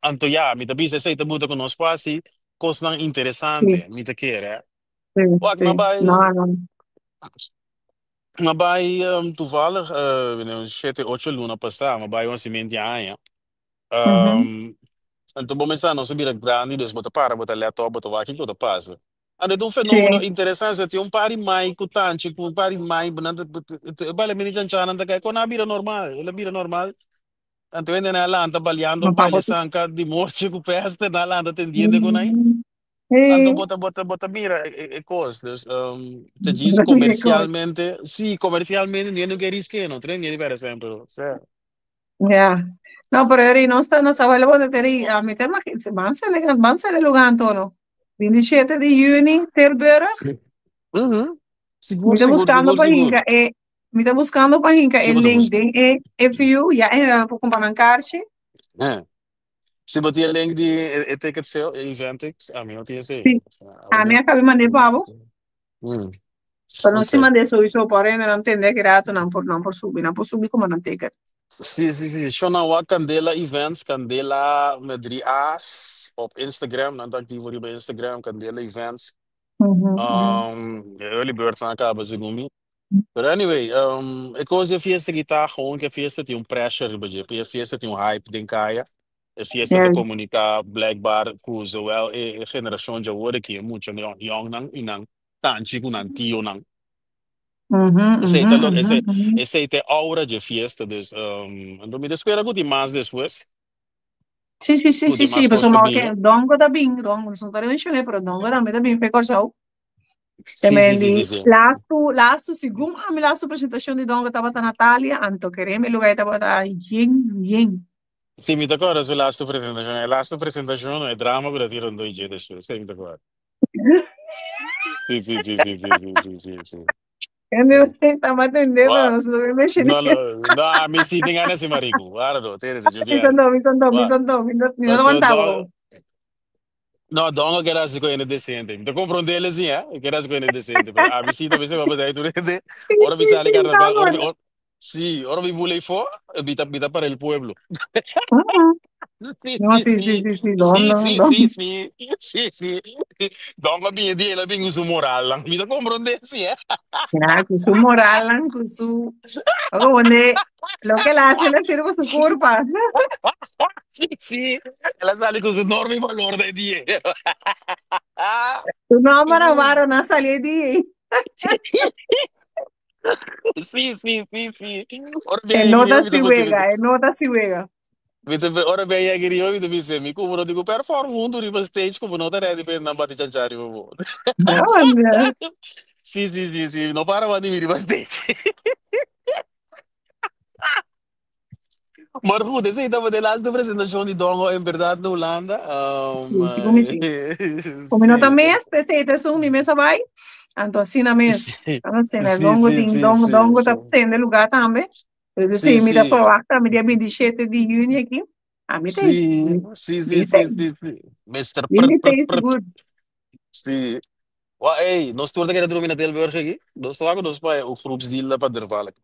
[SPEAKER 2] Anto ja, mi ta bisa esei ta buta ku nos por hasi kosnan interesante, mi ta kere. Wak, ma bai,
[SPEAKER 1] No, no.
[SPEAKER 2] ma bai toevallig, 7, 8 luna pasá, ma bai un hasimentu di aña. Anto bo mester nos a bira grandi, dus bo ta para, bo ta let op, bo ta wak kiko ta pasa. Anto ta un fenómeno interesante, tin un par di mai ku tanchi, ku un par di mai, nan ta, bale mini chanchanan ta kai, kon a bira normal, el a bira normal. Anto hende nan a lanta baleando
[SPEAKER 1] No
[SPEAKER 2] baile
[SPEAKER 1] tampoco.
[SPEAKER 2] sanka di Moortje ku peste, nan a lanta tendiendo ku nan. Anto bo ta mira e kos. Dus te djis komersialmente, sí, komersialmente ni no ke riske, no tren ni di sempre. O sea,
[SPEAKER 1] Ja. No, pero eri no está, no sabe lo de teri, a mi tema van de lugar Antono. 27 di juni, Tilburg.
[SPEAKER 2] Sigur,
[SPEAKER 1] Mi ta
[SPEAKER 2] sigur,
[SPEAKER 1] buscando
[SPEAKER 2] sigur,
[SPEAKER 1] pa
[SPEAKER 2] sigur.
[SPEAKER 1] hinka e, mi ta buscando pa hinka e
[SPEAKER 2] Kiko ta
[SPEAKER 1] link
[SPEAKER 2] buska?
[SPEAKER 1] den e FU, ya e por comprar un kaartje.
[SPEAKER 2] Si bo tin e link di e ticket sale, e Eventix, ami no tin esei.
[SPEAKER 1] Sí. Ami a kaba di mand'é pa bo. Pero no si mand'é sowieso por hende no entende ki rato nan por subi como nan ticket.
[SPEAKER 2] Sí. Shona wak Candela Events, Candela met drie A's op Instagram. Nan ta aktivo riba Instagram, Candela Events. Early birds nan a kaba segun mi. Pero anyway, e kos di fiesta ku ta gewoon ku e fiesta tin un pressure riba dje. E fiesta tin un hype den kaya. E fiesta ta komuniká blijkbaar ku zowel e generashon di awor aki, e mucha yòngnan i nan tanchi ku nan tionan. Esei ta lo, esei, esei ta e aura dje fiesta. Dus, anto mi ta spera ku tin mas despues.
[SPEAKER 1] Sí, sí, sí,
[SPEAKER 2] Ku
[SPEAKER 1] sí,
[SPEAKER 2] tin
[SPEAKER 1] sí.
[SPEAKER 2] mas kos
[SPEAKER 1] Pasobra
[SPEAKER 2] ta
[SPEAKER 1] oke,
[SPEAKER 2] bini.
[SPEAKER 1] Dongo ta bin, Dongo, nos no ta menshoné, pero Dongo tambe ta bin fe Kòrsou. Te
[SPEAKER 2] Sí, sí, sí,
[SPEAKER 1] men
[SPEAKER 2] sí,
[SPEAKER 1] di
[SPEAKER 2] sí.
[SPEAKER 1] lastu, lastu, segun ami lastu presentashon di Dongo tabata Natalia, anto kereme e lugá tabata yen, yen.
[SPEAKER 2] Sí, mi ta kòrda su lastu presentashon. E lastu presentashon, e drama ku ta tira rondó dje despues. Sí, mi ta kòrda. Sí, sí, sí, sí, sí, sí, sí, sí, sí.
[SPEAKER 1] Ende tamba tende, pero
[SPEAKER 2] Wa,
[SPEAKER 1] nos no ta menshoné.
[SPEAKER 2] no, no, no, ami sí tin gana si mariku. Wardo, tene, yo
[SPEAKER 1] Mi son
[SPEAKER 2] bièrnè.
[SPEAKER 1] do, mi son do, mi
[SPEAKER 2] Wa,
[SPEAKER 1] son do, mi no
[SPEAKER 2] paso
[SPEAKER 1] levantaba.
[SPEAKER 2] Don, no, Don a keda hasi ku hende decente. Mi ta komprondé el así, eh. E keda hasi ku hende decente, pero ami sí ta bisa pa bedei tur hende.
[SPEAKER 1] Sí,
[SPEAKER 2] Ora mi
[SPEAKER 1] sí,
[SPEAKER 2] sali
[SPEAKER 1] sí,
[SPEAKER 2] karnaval, ora mi,
[SPEAKER 1] no,
[SPEAKER 2] or, sí, ora mi bula ei fo, mi ta para el pueblo. Sí,
[SPEAKER 1] no,
[SPEAKER 2] sí,
[SPEAKER 1] sí, sí,
[SPEAKER 2] sí.
[SPEAKER 1] sí, sí, no,
[SPEAKER 2] Sí,
[SPEAKER 1] no,
[SPEAKER 2] sí,
[SPEAKER 1] no.
[SPEAKER 2] sí, sí. Sí, sí. Don a bini di el a bini ku su moral. Mi ta komprondé sí, eh.
[SPEAKER 1] Ya, ku su moral, ku su... Como de, lo que él hace le sirve su culpa.
[SPEAKER 2] Sí, sí. El a sali ku su norma i balor den di.
[SPEAKER 1] Su nomber Avaro no salió di.
[SPEAKER 2] Sí, sí, sí, sí. Ora
[SPEAKER 1] E
[SPEAKER 2] bia
[SPEAKER 1] no
[SPEAKER 2] yeg'i
[SPEAKER 1] ta
[SPEAKER 2] riba mi ta
[SPEAKER 1] si
[SPEAKER 2] mi
[SPEAKER 1] wega, e no ta si wega.
[SPEAKER 2] mi ta ora bia yeg'i riba mi ta bisa mi ku bo no tin ku perform huntu riba stage ku bo no ta ready pa nan bati chancha riba bo.
[SPEAKER 1] No, no.
[SPEAKER 2] Sí, sí, sí, sí. No para bati mi riba stage. Maar goed, esei tabata e laatste presentashon di Dongo en berdad na Hulanda.
[SPEAKER 1] Sí, segun mi sí. Como no ta
[SPEAKER 2] Sí.
[SPEAKER 1] mes, p'esei ta esun mi mes a bai. Anto asina mes.
[SPEAKER 2] Sí,
[SPEAKER 1] Asina,
[SPEAKER 2] sí,
[SPEAKER 1] Dongo
[SPEAKER 2] sí,
[SPEAKER 1] tin,
[SPEAKER 2] sí,
[SPEAKER 1] Dongo,
[SPEAKER 2] sí,
[SPEAKER 1] Dongo ta
[SPEAKER 2] sí.
[SPEAKER 1] sende lugá tambe. Pero
[SPEAKER 2] Sí,
[SPEAKER 1] sí, mi ta
[SPEAKER 2] sí.
[SPEAKER 1] verwacht tambe dia 27 di juni aki. Ami t'ei.
[SPEAKER 2] Sí, sí, sí,
[SPEAKER 1] Mi
[SPEAKER 2] sí,
[SPEAKER 1] t'ei.
[SPEAKER 2] sí, sí. Mister
[SPEAKER 1] Mi
[SPEAKER 2] Prut, Prut,
[SPEAKER 1] t'ei
[SPEAKER 2] Prut.
[SPEAKER 1] sigur.
[SPEAKER 2] Sí. Wa, ey, nos tur ta keda drumi na Tilburg aki. Nos ta wak nos pa un groepsdeal pa Dervalk.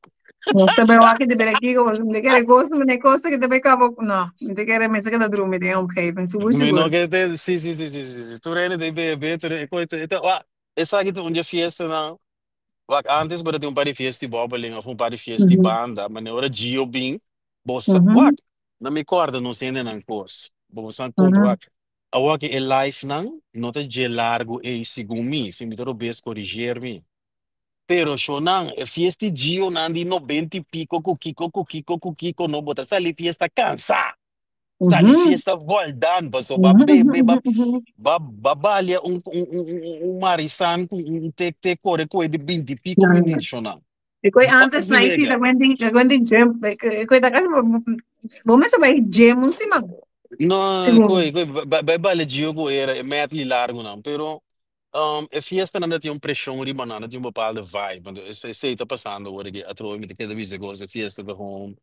[SPEAKER 1] Nos ta bai wak di bere kiko, mi ta kere kos, mi kos ki ta bai kaba, no, mi ta kere mester keda drumi den omgeving, sigur
[SPEAKER 2] Mi no
[SPEAKER 1] sigur.
[SPEAKER 2] ke te, sí, sí, sí, sí, sí, sí. Tur hende ta bebe, tur e koi, ta, wa, esaki ta un di e fiestanan. Wak, antes bo ta tin un par di fiesta di bobbeling of un par di fiesta di banda, ma ora Gio bin, bo sa, wak, na mi kòrda nos hendenan kos. Bo sa konta, wak, awor ki e life nan no ta dje largu ei segun mi, si mi ta robes koriger mi. Pero shownan, e fiesta di Gio nan di nobenta i piko ku kiko ku kiko ku kiko no, bo ta sali fiesta kansa. Sali fiesta voldaan, paso ba bebe, ba ba ba balia un un un un un marisan ku un tek tek kore koe di binti piko minuut shownan.
[SPEAKER 1] E koi
[SPEAKER 2] Bo
[SPEAKER 1] antes
[SPEAKER 2] hasi
[SPEAKER 1] na isi
[SPEAKER 2] wega.
[SPEAKER 1] ta Wendy, ta Wendy gym, e koi ta kasi bo mester bai gym un siman.
[SPEAKER 2] No,
[SPEAKER 1] Segun.
[SPEAKER 2] koi koi bai balia Gio ku era e medley largo nan, pero e fiestanan ta tin un preshon riba nan, ta tin un bepaalde vibe, anto esei ta pasando awor aki atrobe mi ta keda bisa kos e fiesta ta gewoon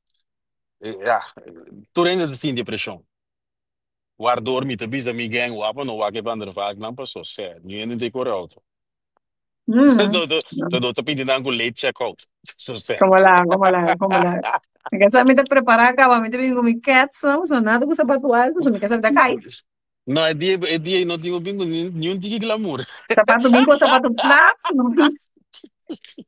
[SPEAKER 2] ya, tur hende ta sinti e preshon. Waardoor mi ta bisa mi gang wapa no wak e van der Valk nan paso sè, niun hende ta kore auto. Ta do ta pidi nan ku late check out. So sè.
[SPEAKER 1] Como la, como la, como la. Mi casa mi ta prepara caba, mi ta bin ku mi cats, no, so nada ku sapato alto, so mi casa mi ta kai.
[SPEAKER 2] No, e dia ei no tin bin ku niun tiki glamour.
[SPEAKER 1] Sapato bin ku sapato plat, no bin,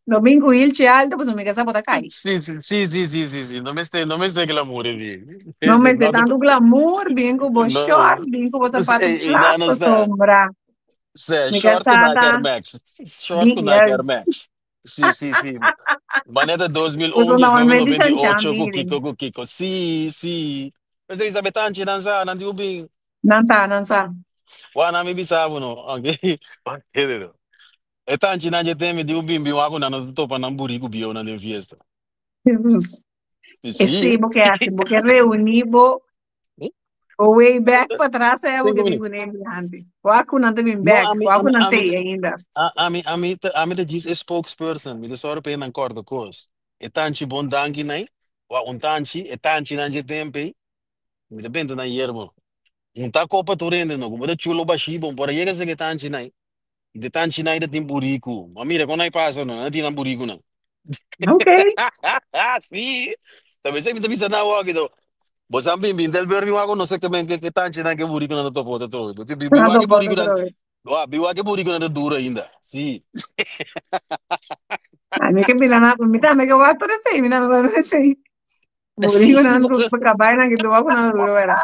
[SPEAKER 1] no bin ku hilchi alto, pasobra mi casa bo ta kai.
[SPEAKER 2] Sí, sí, sí, sí, sí, sí, sí. No mester, no mester glamour e dia.
[SPEAKER 1] No
[SPEAKER 2] Ese,
[SPEAKER 1] mester
[SPEAKER 2] no te,
[SPEAKER 1] tanto glamour, bin ku bo
[SPEAKER 2] no,
[SPEAKER 1] short, bin ku bo sapato
[SPEAKER 2] ei, ei,
[SPEAKER 1] plat,
[SPEAKER 2] no, no, sa,
[SPEAKER 1] pasobra
[SPEAKER 2] sa,
[SPEAKER 1] mi
[SPEAKER 2] short ku
[SPEAKER 1] casa
[SPEAKER 2] Nike
[SPEAKER 1] ta
[SPEAKER 2] Air Max. Short
[SPEAKER 1] di
[SPEAKER 2] ku Nike Air
[SPEAKER 1] juist.
[SPEAKER 2] Max. Sí, sí, sí. Manera
[SPEAKER 1] Pasobra
[SPEAKER 2] 2001,
[SPEAKER 1] normalmente chan chan
[SPEAKER 2] 1998 ku
[SPEAKER 1] bin
[SPEAKER 2] Kiko, ku Kiko. Sí, sí. Pues Elizabeth Anchi, nan sa, nan di bin.
[SPEAKER 1] Nan ta, nan sa.
[SPEAKER 2] Wa nan mi bisa bo no. Okay. E tanchi nan dje ten mi di un bin bin wa ku nan no ta topa nan buriku bieu nan den fiesta.
[SPEAKER 1] Jesus. Esei
[SPEAKER 2] Sí.
[SPEAKER 1] bo ke hasi, bo ke reuní bo bo way back pa atras e bo
[SPEAKER 2] Cinco
[SPEAKER 1] ke bin
[SPEAKER 2] minutos.
[SPEAKER 1] kuné dilanti. Wak ku nan ta bin
[SPEAKER 2] No,
[SPEAKER 1] back,
[SPEAKER 2] ami,
[SPEAKER 1] wak ku
[SPEAKER 2] ami,
[SPEAKER 1] nan
[SPEAKER 2] ami,
[SPEAKER 1] tei ainda.
[SPEAKER 2] ami, ami, ami ta djis e spokesperson. Mi ta sòru pa e nan kòrda kos. E tanchi bon danki nai. Wa un tanchi, e tanchi nan dje tempu ei. Mi ta benta nan yerba. Un ta kopa tur hende no. Ku bo ta chulo bashí bon por a yega seke tanchi nai. De tanchi nai ta tin buriku. Ma mira kon nai pasa no. Nan tin nan burikunan.
[SPEAKER 1] Ok.
[SPEAKER 2] Sí. Ta besei mi ta bisa nan awor aki to. Bo san bin bin del ber mi wak no exactamente ke tanchi nan ke burikunan ta topa otro trobe. Bo tin bin bin
[SPEAKER 1] Nan
[SPEAKER 2] wak ke
[SPEAKER 1] topa otro
[SPEAKER 2] burikunan.
[SPEAKER 1] trobe.
[SPEAKER 2] Wa bin wak ke burikunan ta duro ainda. Sí.
[SPEAKER 1] Ai, mi ke mira na, mi tambe ke wak tur esei, mi tambe ke wak tur esei.
[SPEAKER 2] Sí,
[SPEAKER 1] Burico
[SPEAKER 2] sí,
[SPEAKER 1] nan ku kabai nan ki tuba ku nan duro era.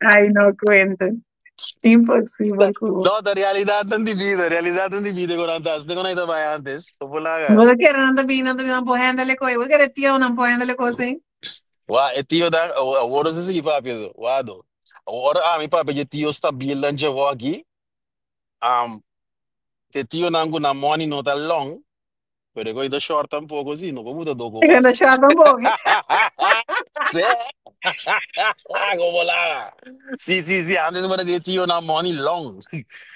[SPEAKER 1] Ai, no cuento. Imposible ku.
[SPEAKER 2] No, ta realidadnan di bida, realidadnan di bida ku nan ta hasi. Te ku nan ta bai antes, no por laga.
[SPEAKER 1] Bo ta kere nan ta bini, nan ta bini nan por handle e kos. Bo ta kere tio nan por handle e kos ei?
[SPEAKER 2] Wa, e tio ta, awor nos a sigui papia do. Wa do. Awor ami papia dje tio stabil nan dje hoki. Um, te tionan ku nan money no ta long, pero e kos ta short tampoco si, no por buta doko
[SPEAKER 1] E
[SPEAKER 2] pas.
[SPEAKER 1] ta short tampoco.
[SPEAKER 2] Sí. Como laga. Sí, sí, sí, antes para di tionan money long.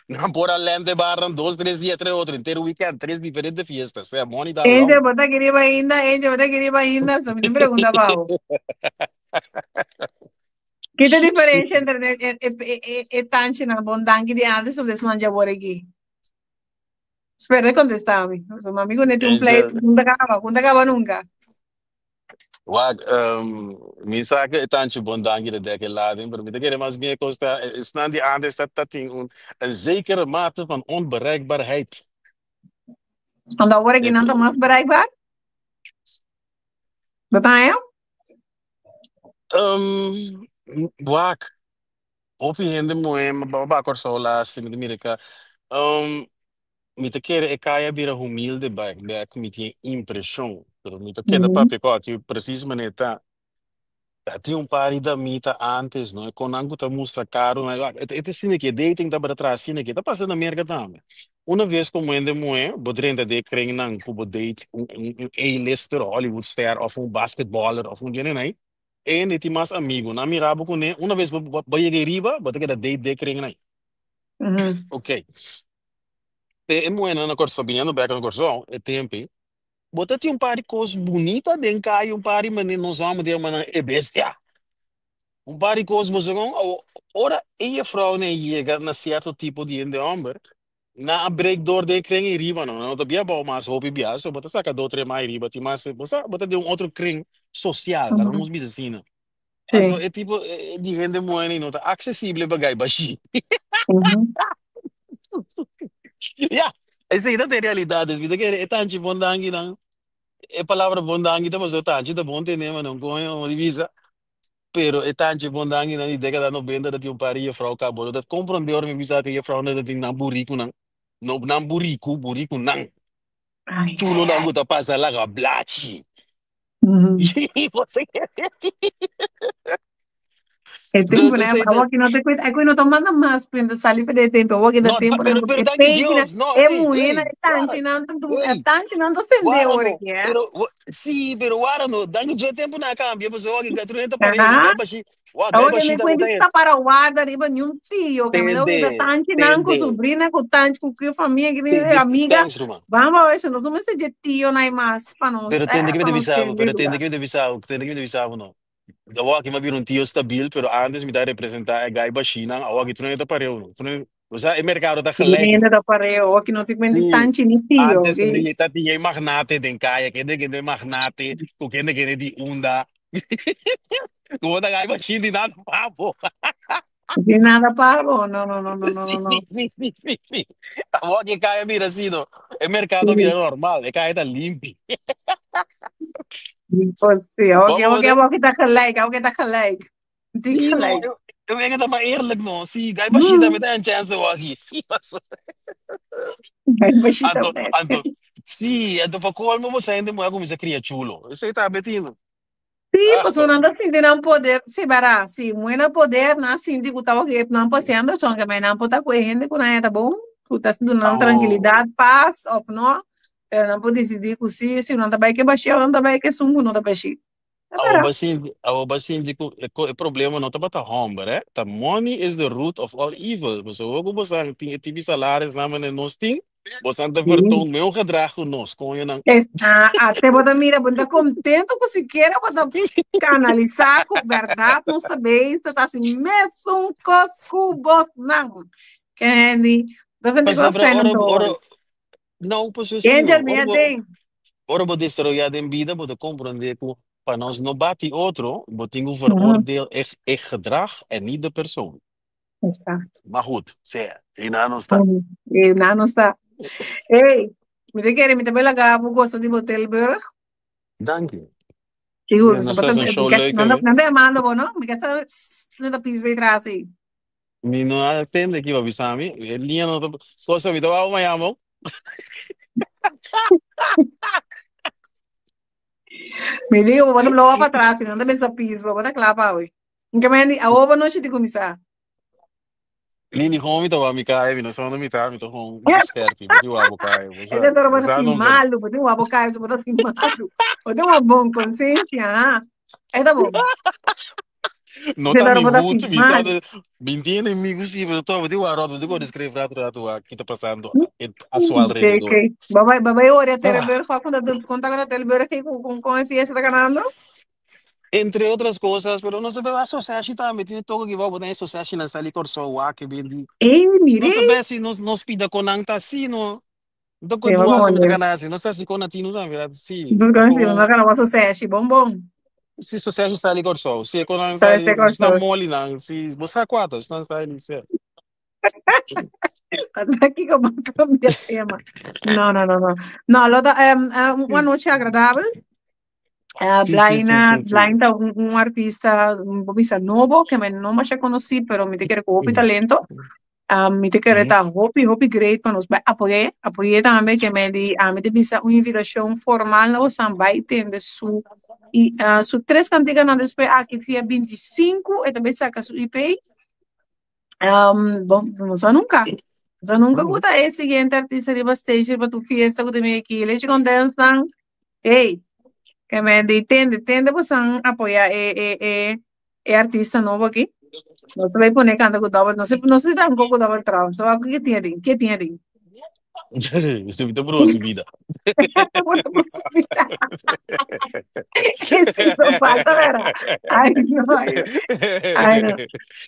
[SPEAKER 2] Nan por a lente barran dos, tres dia, tres otro, entero weekend, tres diferente fiestas. Sea, money ta
[SPEAKER 1] Angel,
[SPEAKER 2] long.
[SPEAKER 1] bo ta kiriba ainda, Angel, bo ta kiriba ainda, so mi tin pregunta pa bo. Ki ta diferencia entre e, e, e, e, e tanchinan bon danki di antes of esnan djawor aki? Spera e contesta mi. So, mami ku neti un
[SPEAKER 2] Angel,
[SPEAKER 1] pleito, kun ta kaba, kun ta kaba nunca.
[SPEAKER 2] Wak, mi sa ku e tanchi bon danki de dek e lading, pero mi ta kere mas bien kos ta, esnan di antes ta ta tin un een zekere mate van onbereikbaarheid.
[SPEAKER 1] Want awor aki
[SPEAKER 2] E,
[SPEAKER 1] nan ta mas bereikbaar? Bo ta haña?
[SPEAKER 2] Um, wak, hopi hende muhé, ma ba ba Kòrsou laatste, mi ta mira ka, um, mi ta kere e kaya bira humilde bek, bek, mi tin e impreshon, pero mi ta keda papia ku aki presis manera ta. Ta tin un par di damita antes, no? E kon nan ku ta mustra karu na, wak, e ta asina ki e dating tabata traha asina ki, ta pasa na Merka tambe. Una vez ku un hende muhé, bo drenta den e kringnan ku bo date un un A-lister, Hollywood ster òf un basketballer òf un djene nai, e hende tin mas amigu. Nan mira bo kuné, una vez bo bo yega ei riba, bo ta keda date den e kringnan. Ok. E e muhénan na Kòrsou, biniendo bèk na Kòrsou, e tempu ei, bo ta tin un par di kos bunita den kaya, un par di manera nos hòmber ta yama nan e bestia. Un par di kos boso kon ora e jefrounan yega na sierto tipo di hende homber, nan a break door den e kring ei riba no, nan no ta bia abou mas hopi bia, so bo ta saka do tre mai riba, tin mas, bo sa, bo ta den un otro kring sosial, laga nos bisa asina. Anto e tipo di hende muhé ei no ta aksesible pa gai bashí. Ya, esei ta e realidat, dus mi ta kere e tanchi bon danki nan, e palabra bon danki ta pasobra tanchi ta bon tene, ma no koño di bisa. Pero e tanchi bondanginan di dékada nobenta ta tin un par di jefrou kaba. Bo ta komprondé ora mi bisa ku jefrounan ta tin nan burikunan. No nan buriku, burikunan.
[SPEAKER 1] Ai, ai,
[SPEAKER 2] Chulonan
[SPEAKER 1] ai.
[SPEAKER 2] ku ta pasa laga blachi.
[SPEAKER 1] E
[SPEAKER 2] Dus
[SPEAKER 1] tempo né,
[SPEAKER 2] esei ta.
[SPEAKER 1] awor ki no te cuenta, ai no ta manda mas cuenta sali pa de tempo, awor ki ta
[SPEAKER 2] No,
[SPEAKER 1] tempo nan
[SPEAKER 2] pero,
[SPEAKER 1] ku
[SPEAKER 2] pero
[SPEAKER 1] e
[SPEAKER 2] danki
[SPEAKER 1] peki na,
[SPEAKER 2] Dios. No,
[SPEAKER 1] e
[SPEAKER 2] ei,
[SPEAKER 1] muhé na
[SPEAKER 2] ei,
[SPEAKER 1] e
[SPEAKER 2] wara,
[SPEAKER 1] tanchi nan ta du, e
[SPEAKER 2] ei.
[SPEAKER 1] tanchi nan ta sende
[SPEAKER 2] Wara
[SPEAKER 1] awor
[SPEAKER 2] no,
[SPEAKER 1] ki, eh.
[SPEAKER 2] pero sí, pero wara no. Danki Dios tempo na cambia, pasobra wak tur hende ta pareu no.
[SPEAKER 1] Aha.
[SPEAKER 2] Gai bashi, wak gai
[SPEAKER 1] Awor que
[SPEAKER 2] bashi
[SPEAKER 1] me
[SPEAKER 2] tambe
[SPEAKER 1] cuenta
[SPEAKER 2] ta
[SPEAKER 1] está para guarda riba ni un tío, que me da que
[SPEAKER 2] Tende,
[SPEAKER 1] tanchi nan ku
[SPEAKER 2] tende,
[SPEAKER 1] sobrina, ku tanchi, ku que famia, que
[SPEAKER 2] tende,
[SPEAKER 1] amiga.
[SPEAKER 2] thanks Ruma.
[SPEAKER 1] Vamos a ver, si nos no me se tío no hay más para nos,
[SPEAKER 2] Pero tende que me
[SPEAKER 1] pa
[SPEAKER 2] te
[SPEAKER 1] nos
[SPEAKER 2] bisabo,
[SPEAKER 1] tende
[SPEAKER 2] pero tende
[SPEAKER 1] lugar.
[SPEAKER 2] que me te bisabo, tende que me te bisabo no. Awor aki mi a bira un tio stabil, pero antes mi ta representa e gai bashinan, awor aki tur hende ta pareu no. Tur hende, o sea, e mercado ta gelijk no.
[SPEAKER 1] Ainda da pareo, que no te cuenta
[SPEAKER 2] Sí,
[SPEAKER 1] tanchi ni tío,
[SPEAKER 2] antes
[SPEAKER 1] que
[SPEAKER 2] ta tin e magnate den kaya, kende kende magnate, ku kende kende di unda. Ku bo ta gai bashin di nan papo.
[SPEAKER 1] de nada pago. No, no, no, no, no,
[SPEAKER 2] Sí,
[SPEAKER 1] no,
[SPEAKER 2] sí,
[SPEAKER 1] no.
[SPEAKER 2] sí, sí, sí, sí. Awor ki e kaya bira así no. E mercado bira
[SPEAKER 1] Sí.
[SPEAKER 2] normal, e kaya ta limpi.
[SPEAKER 1] Pues sí, ok,
[SPEAKER 2] Vamos,
[SPEAKER 1] ok,
[SPEAKER 2] você.
[SPEAKER 1] ok, está gelijk, ok, está gelijk. Die
[SPEAKER 2] Sí, no,
[SPEAKER 1] gelijk.
[SPEAKER 2] eu vengo ta maar eerlijk no. Sí, gai bashita me ta een chance waki. Sí, paso.
[SPEAKER 1] Ay, bashita
[SPEAKER 2] Anto,
[SPEAKER 1] mete.
[SPEAKER 2] anto, sí, anto pa colmo bo sa hende muher cuminsa cria chulo. Esey ta betino.
[SPEAKER 1] Sí,
[SPEAKER 2] Ah,
[SPEAKER 1] pasobra nan ta sinti nan poder, sí, bara, sí, muhe nan poder, nan sinti ku ta oke, nan paseando shon, ke nan por ta ku e hende ku nan e ta bon, ku ta duna nan
[SPEAKER 2] awo,
[SPEAKER 1] trankilidat, pas, òf no, pero nan por disidí ku sí, si nan ta bai ke bashí òf nan ta bai ke esun ku no ta bashí. Ta
[SPEAKER 2] awo
[SPEAKER 1] bara.
[SPEAKER 2] ba sinti, awo ba sinti ku e, e problema no tabata homber, eh? Ta money is the root of all evil. Pasobra ku bosan tin e tipi salaris nan manera nos tin, bosan ta
[SPEAKER 1] Sí.
[SPEAKER 2] vertoon meu gedrag ku nos, koñonan.
[SPEAKER 1] Es, ah, ate bo ta mira, bo ta contento ku sikiera bo ta canalisa ku berdad nos ta bezig ta hasi mesun kos ku bosnan. Kenny, dat vind ik wel
[SPEAKER 2] Pasobra
[SPEAKER 1] fijn om
[SPEAKER 2] ora,
[SPEAKER 1] te
[SPEAKER 2] ora,
[SPEAKER 1] horen.
[SPEAKER 2] no, pasobra sí,
[SPEAKER 1] Angel,
[SPEAKER 2] no.
[SPEAKER 1] mi
[SPEAKER 2] Ora bo,
[SPEAKER 1] ding.
[SPEAKER 2] ora bo desaroyá den bida, bo ta komprondé ku pa nos no bati otro, bo tin ku veroordeel e, e gedrag en niet de persoon.
[SPEAKER 1] Exacto.
[SPEAKER 2] Maar goed, sea, hierna nos ta.
[SPEAKER 1] Hierna nos ta. Hey, Mi ta kere, mi ta bela gabo gosta di bo Tilburg.
[SPEAKER 2] Dank je.
[SPEAKER 1] Sigur,
[SPEAKER 2] Ja,
[SPEAKER 1] so
[SPEAKER 2] nos
[SPEAKER 1] bota,
[SPEAKER 2] is een show leuk,
[SPEAKER 1] nan
[SPEAKER 2] hè?
[SPEAKER 1] nan ta llamando bo, no? Mi ka sa, mi ta pis bij tras aí.
[SPEAKER 2] Mi no atende aqui, babi Sami. E linha não tá. Cosa, mi tá ba mayamo.
[SPEAKER 1] Mi digo, bo bota blowa pa tras, nan ta besa pis, bo bota klapa hoy. Nka men di, awo ba noche di kumisa.
[SPEAKER 2] Lini, gewoon mi tá ba mi kai, mi no sa mi tá, mi tá gewoon mi tá scherp, mi tá wabo kai, bo
[SPEAKER 1] Ese
[SPEAKER 2] sa,
[SPEAKER 1] toro
[SPEAKER 2] bo
[SPEAKER 1] bota
[SPEAKER 2] sa
[SPEAKER 1] sin
[SPEAKER 2] não tá.
[SPEAKER 1] malo, bo tin wabo kai, bo bota sin malo. Bo tin una bon conciencia, ah. Eta bom.
[SPEAKER 2] No
[SPEAKER 1] Ese
[SPEAKER 2] tá
[SPEAKER 1] toro
[SPEAKER 2] mi
[SPEAKER 1] bota
[SPEAKER 2] hoed,
[SPEAKER 1] sin
[SPEAKER 2] mi sa
[SPEAKER 1] malo.
[SPEAKER 2] de, mi entiende mi sí, pero todo, digo, rato, digo, descreve rato, rato, que tá passando a su
[SPEAKER 1] Ok, ok.
[SPEAKER 2] alrededor.
[SPEAKER 1] Babay, babay, ora
[SPEAKER 2] Ah,
[SPEAKER 1] Tilburg, va conta con Tilburg con el fiesta ganando.
[SPEAKER 2] Entre otras cosas, pero no se ve association também, tem toque que vai botar em association na sali corso wa que bindi.
[SPEAKER 1] Eh,
[SPEAKER 2] No
[SPEAKER 1] mire.
[SPEAKER 2] se ve si nos nos pida con anta si no. Então
[SPEAKER 1] Sí,
[SPEAKER 2] quando
[SPEAKER 1] vamos
[SPEAKER 2] aso
[SPEAKER 1] a
[SPEAKER 2] me
[SPEAKER 1] ver.
[SPEAKER 2] gana assim, não sei se com atino na verdade, sim.
[SPEAKER 1] Entonces, con si no
[SPEAKER 2] Com
[SPEAKER 1] ganamos o bombón.
[SPEAKER 2] se sucesso está ali corso, se com não está
[SPEAKER 1] Sabe ese
[SPEAKER 2] ali, está
[SPEAKER 1] corso.
[SPEAKER 2] mole não, se você quatro, não está ali, certo.
[SPEAKER 1] Aquí como cambia tema. No, no, no, no. No, lo da, una noche agradable.
[SPEAKER 2] Sí, sí, sí,
[SPEAKER 1] Blaina,
[SPEAKER 2] sí, sí.
[SPEAKER 1] Blaina, un artista, un bisa novo que me no más conocí, pero me te quiere con talento. Mi te quiere ta hopi, hopi great pa nos bai apoyé, apoyé tambe que me di, a mi te bisa una invitación formal na osan bai tende su y su tres cantigas na después aquí dia 25 e también saca su EP. Bom, no sa nunca. No sa nunca gusta el siguiente artista riba stage riba tu fiesta que te me aquí leche con dance dan. Hey, que me di tende, tende pues an apoyar e artista novo aqui. No se vai poner canta con double, no se no se tampoco double trabajo. So, ¿qué tiene? ¿Qué tiene?
[SPEAKER 2] Você me por su vida.
[SPEAKER 1] Bueno, pues, mira, que si no falta, ¿verdad? Ay, no, ay, no. Ay, no.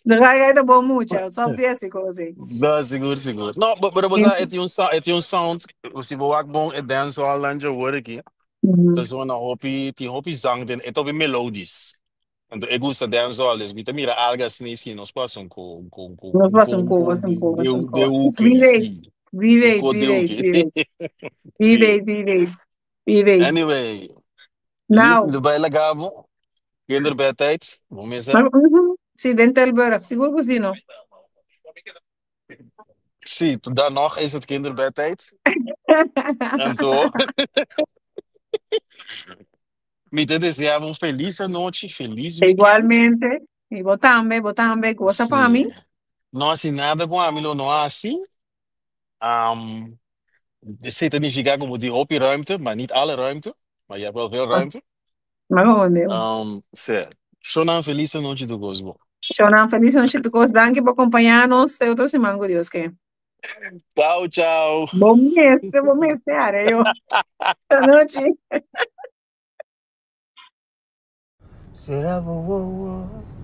[SPEAKER 1] No haga esto por mucho, son pies y cosas así.
[SPEAKER 2] No, seguro, seguro. No, pero você é um sound, se você bom é dancehall land hoor aqui.
[SPEAKER 1] Ujú.
[SPEAKER 2] Dat is een hopi, die hopi zang, den, het hopi melodies. Então, eu gosto de dancehall, dus mita mira algo assim, sim, nós passamos com com com
[SPEAKER 1] No
[SPEAKER 2] com
[SPEAKER 1] pasa un
[SPEAKER 2] com
[SPEAKER 1] cubo,
[SPEAKER 2] com
[SPEAKER 1] pasa un cubo, pasa un
[SPEAKER 2] de de
[SPEAKER 1] cubo.
[SPEAKER 2] UK,
[SPEAKER 1] Vive it,
[SPEAKER 2] sim.
[SPEAKER 1] vive
[SPEAKER 2] Um
[SPEAKER 1] it,
[SPEAKER 2] co de
[SPEAKER 1] vive it,
[SPEAKER 2] UK.
[SPEAKER 1] vive it, vive
[SPEAKER 2] Sim.
[SPEAKER 1] it, vive it, vive it.
[SPEAKER 2] Anyway, Lien,
[SPEAKER 1] Now,
[SPEAKER 2] de bijla Gabo, kinderbedtijd, hoe is
[SPEAKER 1] maar, ujú, sí, den Tilburg, seguro que sí, no.
[SPEAKER 2] Zie, dan nog is het kinderbedtijd. En toch, mi te deseaba un feliz noche, feliz weekend.
[SPEAKER 1] Igualmente, y botambe, botambe, cosa para
[SPEAKER 2] Sí.
[SPEAKER 1] mí.
[SPEAKER 2] No hace nada com a Milo, no hace. Um, zit como die hoop ruimte, maar niet alle ruimte. Maar je hebt wel veel ruimte.
[SPEAKER 1] Magonde.
[SPEAKER 2] Zé, Shonan feliz noche do Gosbo.
[SPEAKER 1] Shona, feliz noche, chicos. Danke por acompañarnos. De otro simango, Dios que.
[SPEAKER 2] Tchau, tchau.
[SPEAKER 1] Bom mês, haré yo. Esta noche.
[SPEAKER 4] Será bo, bo, bo.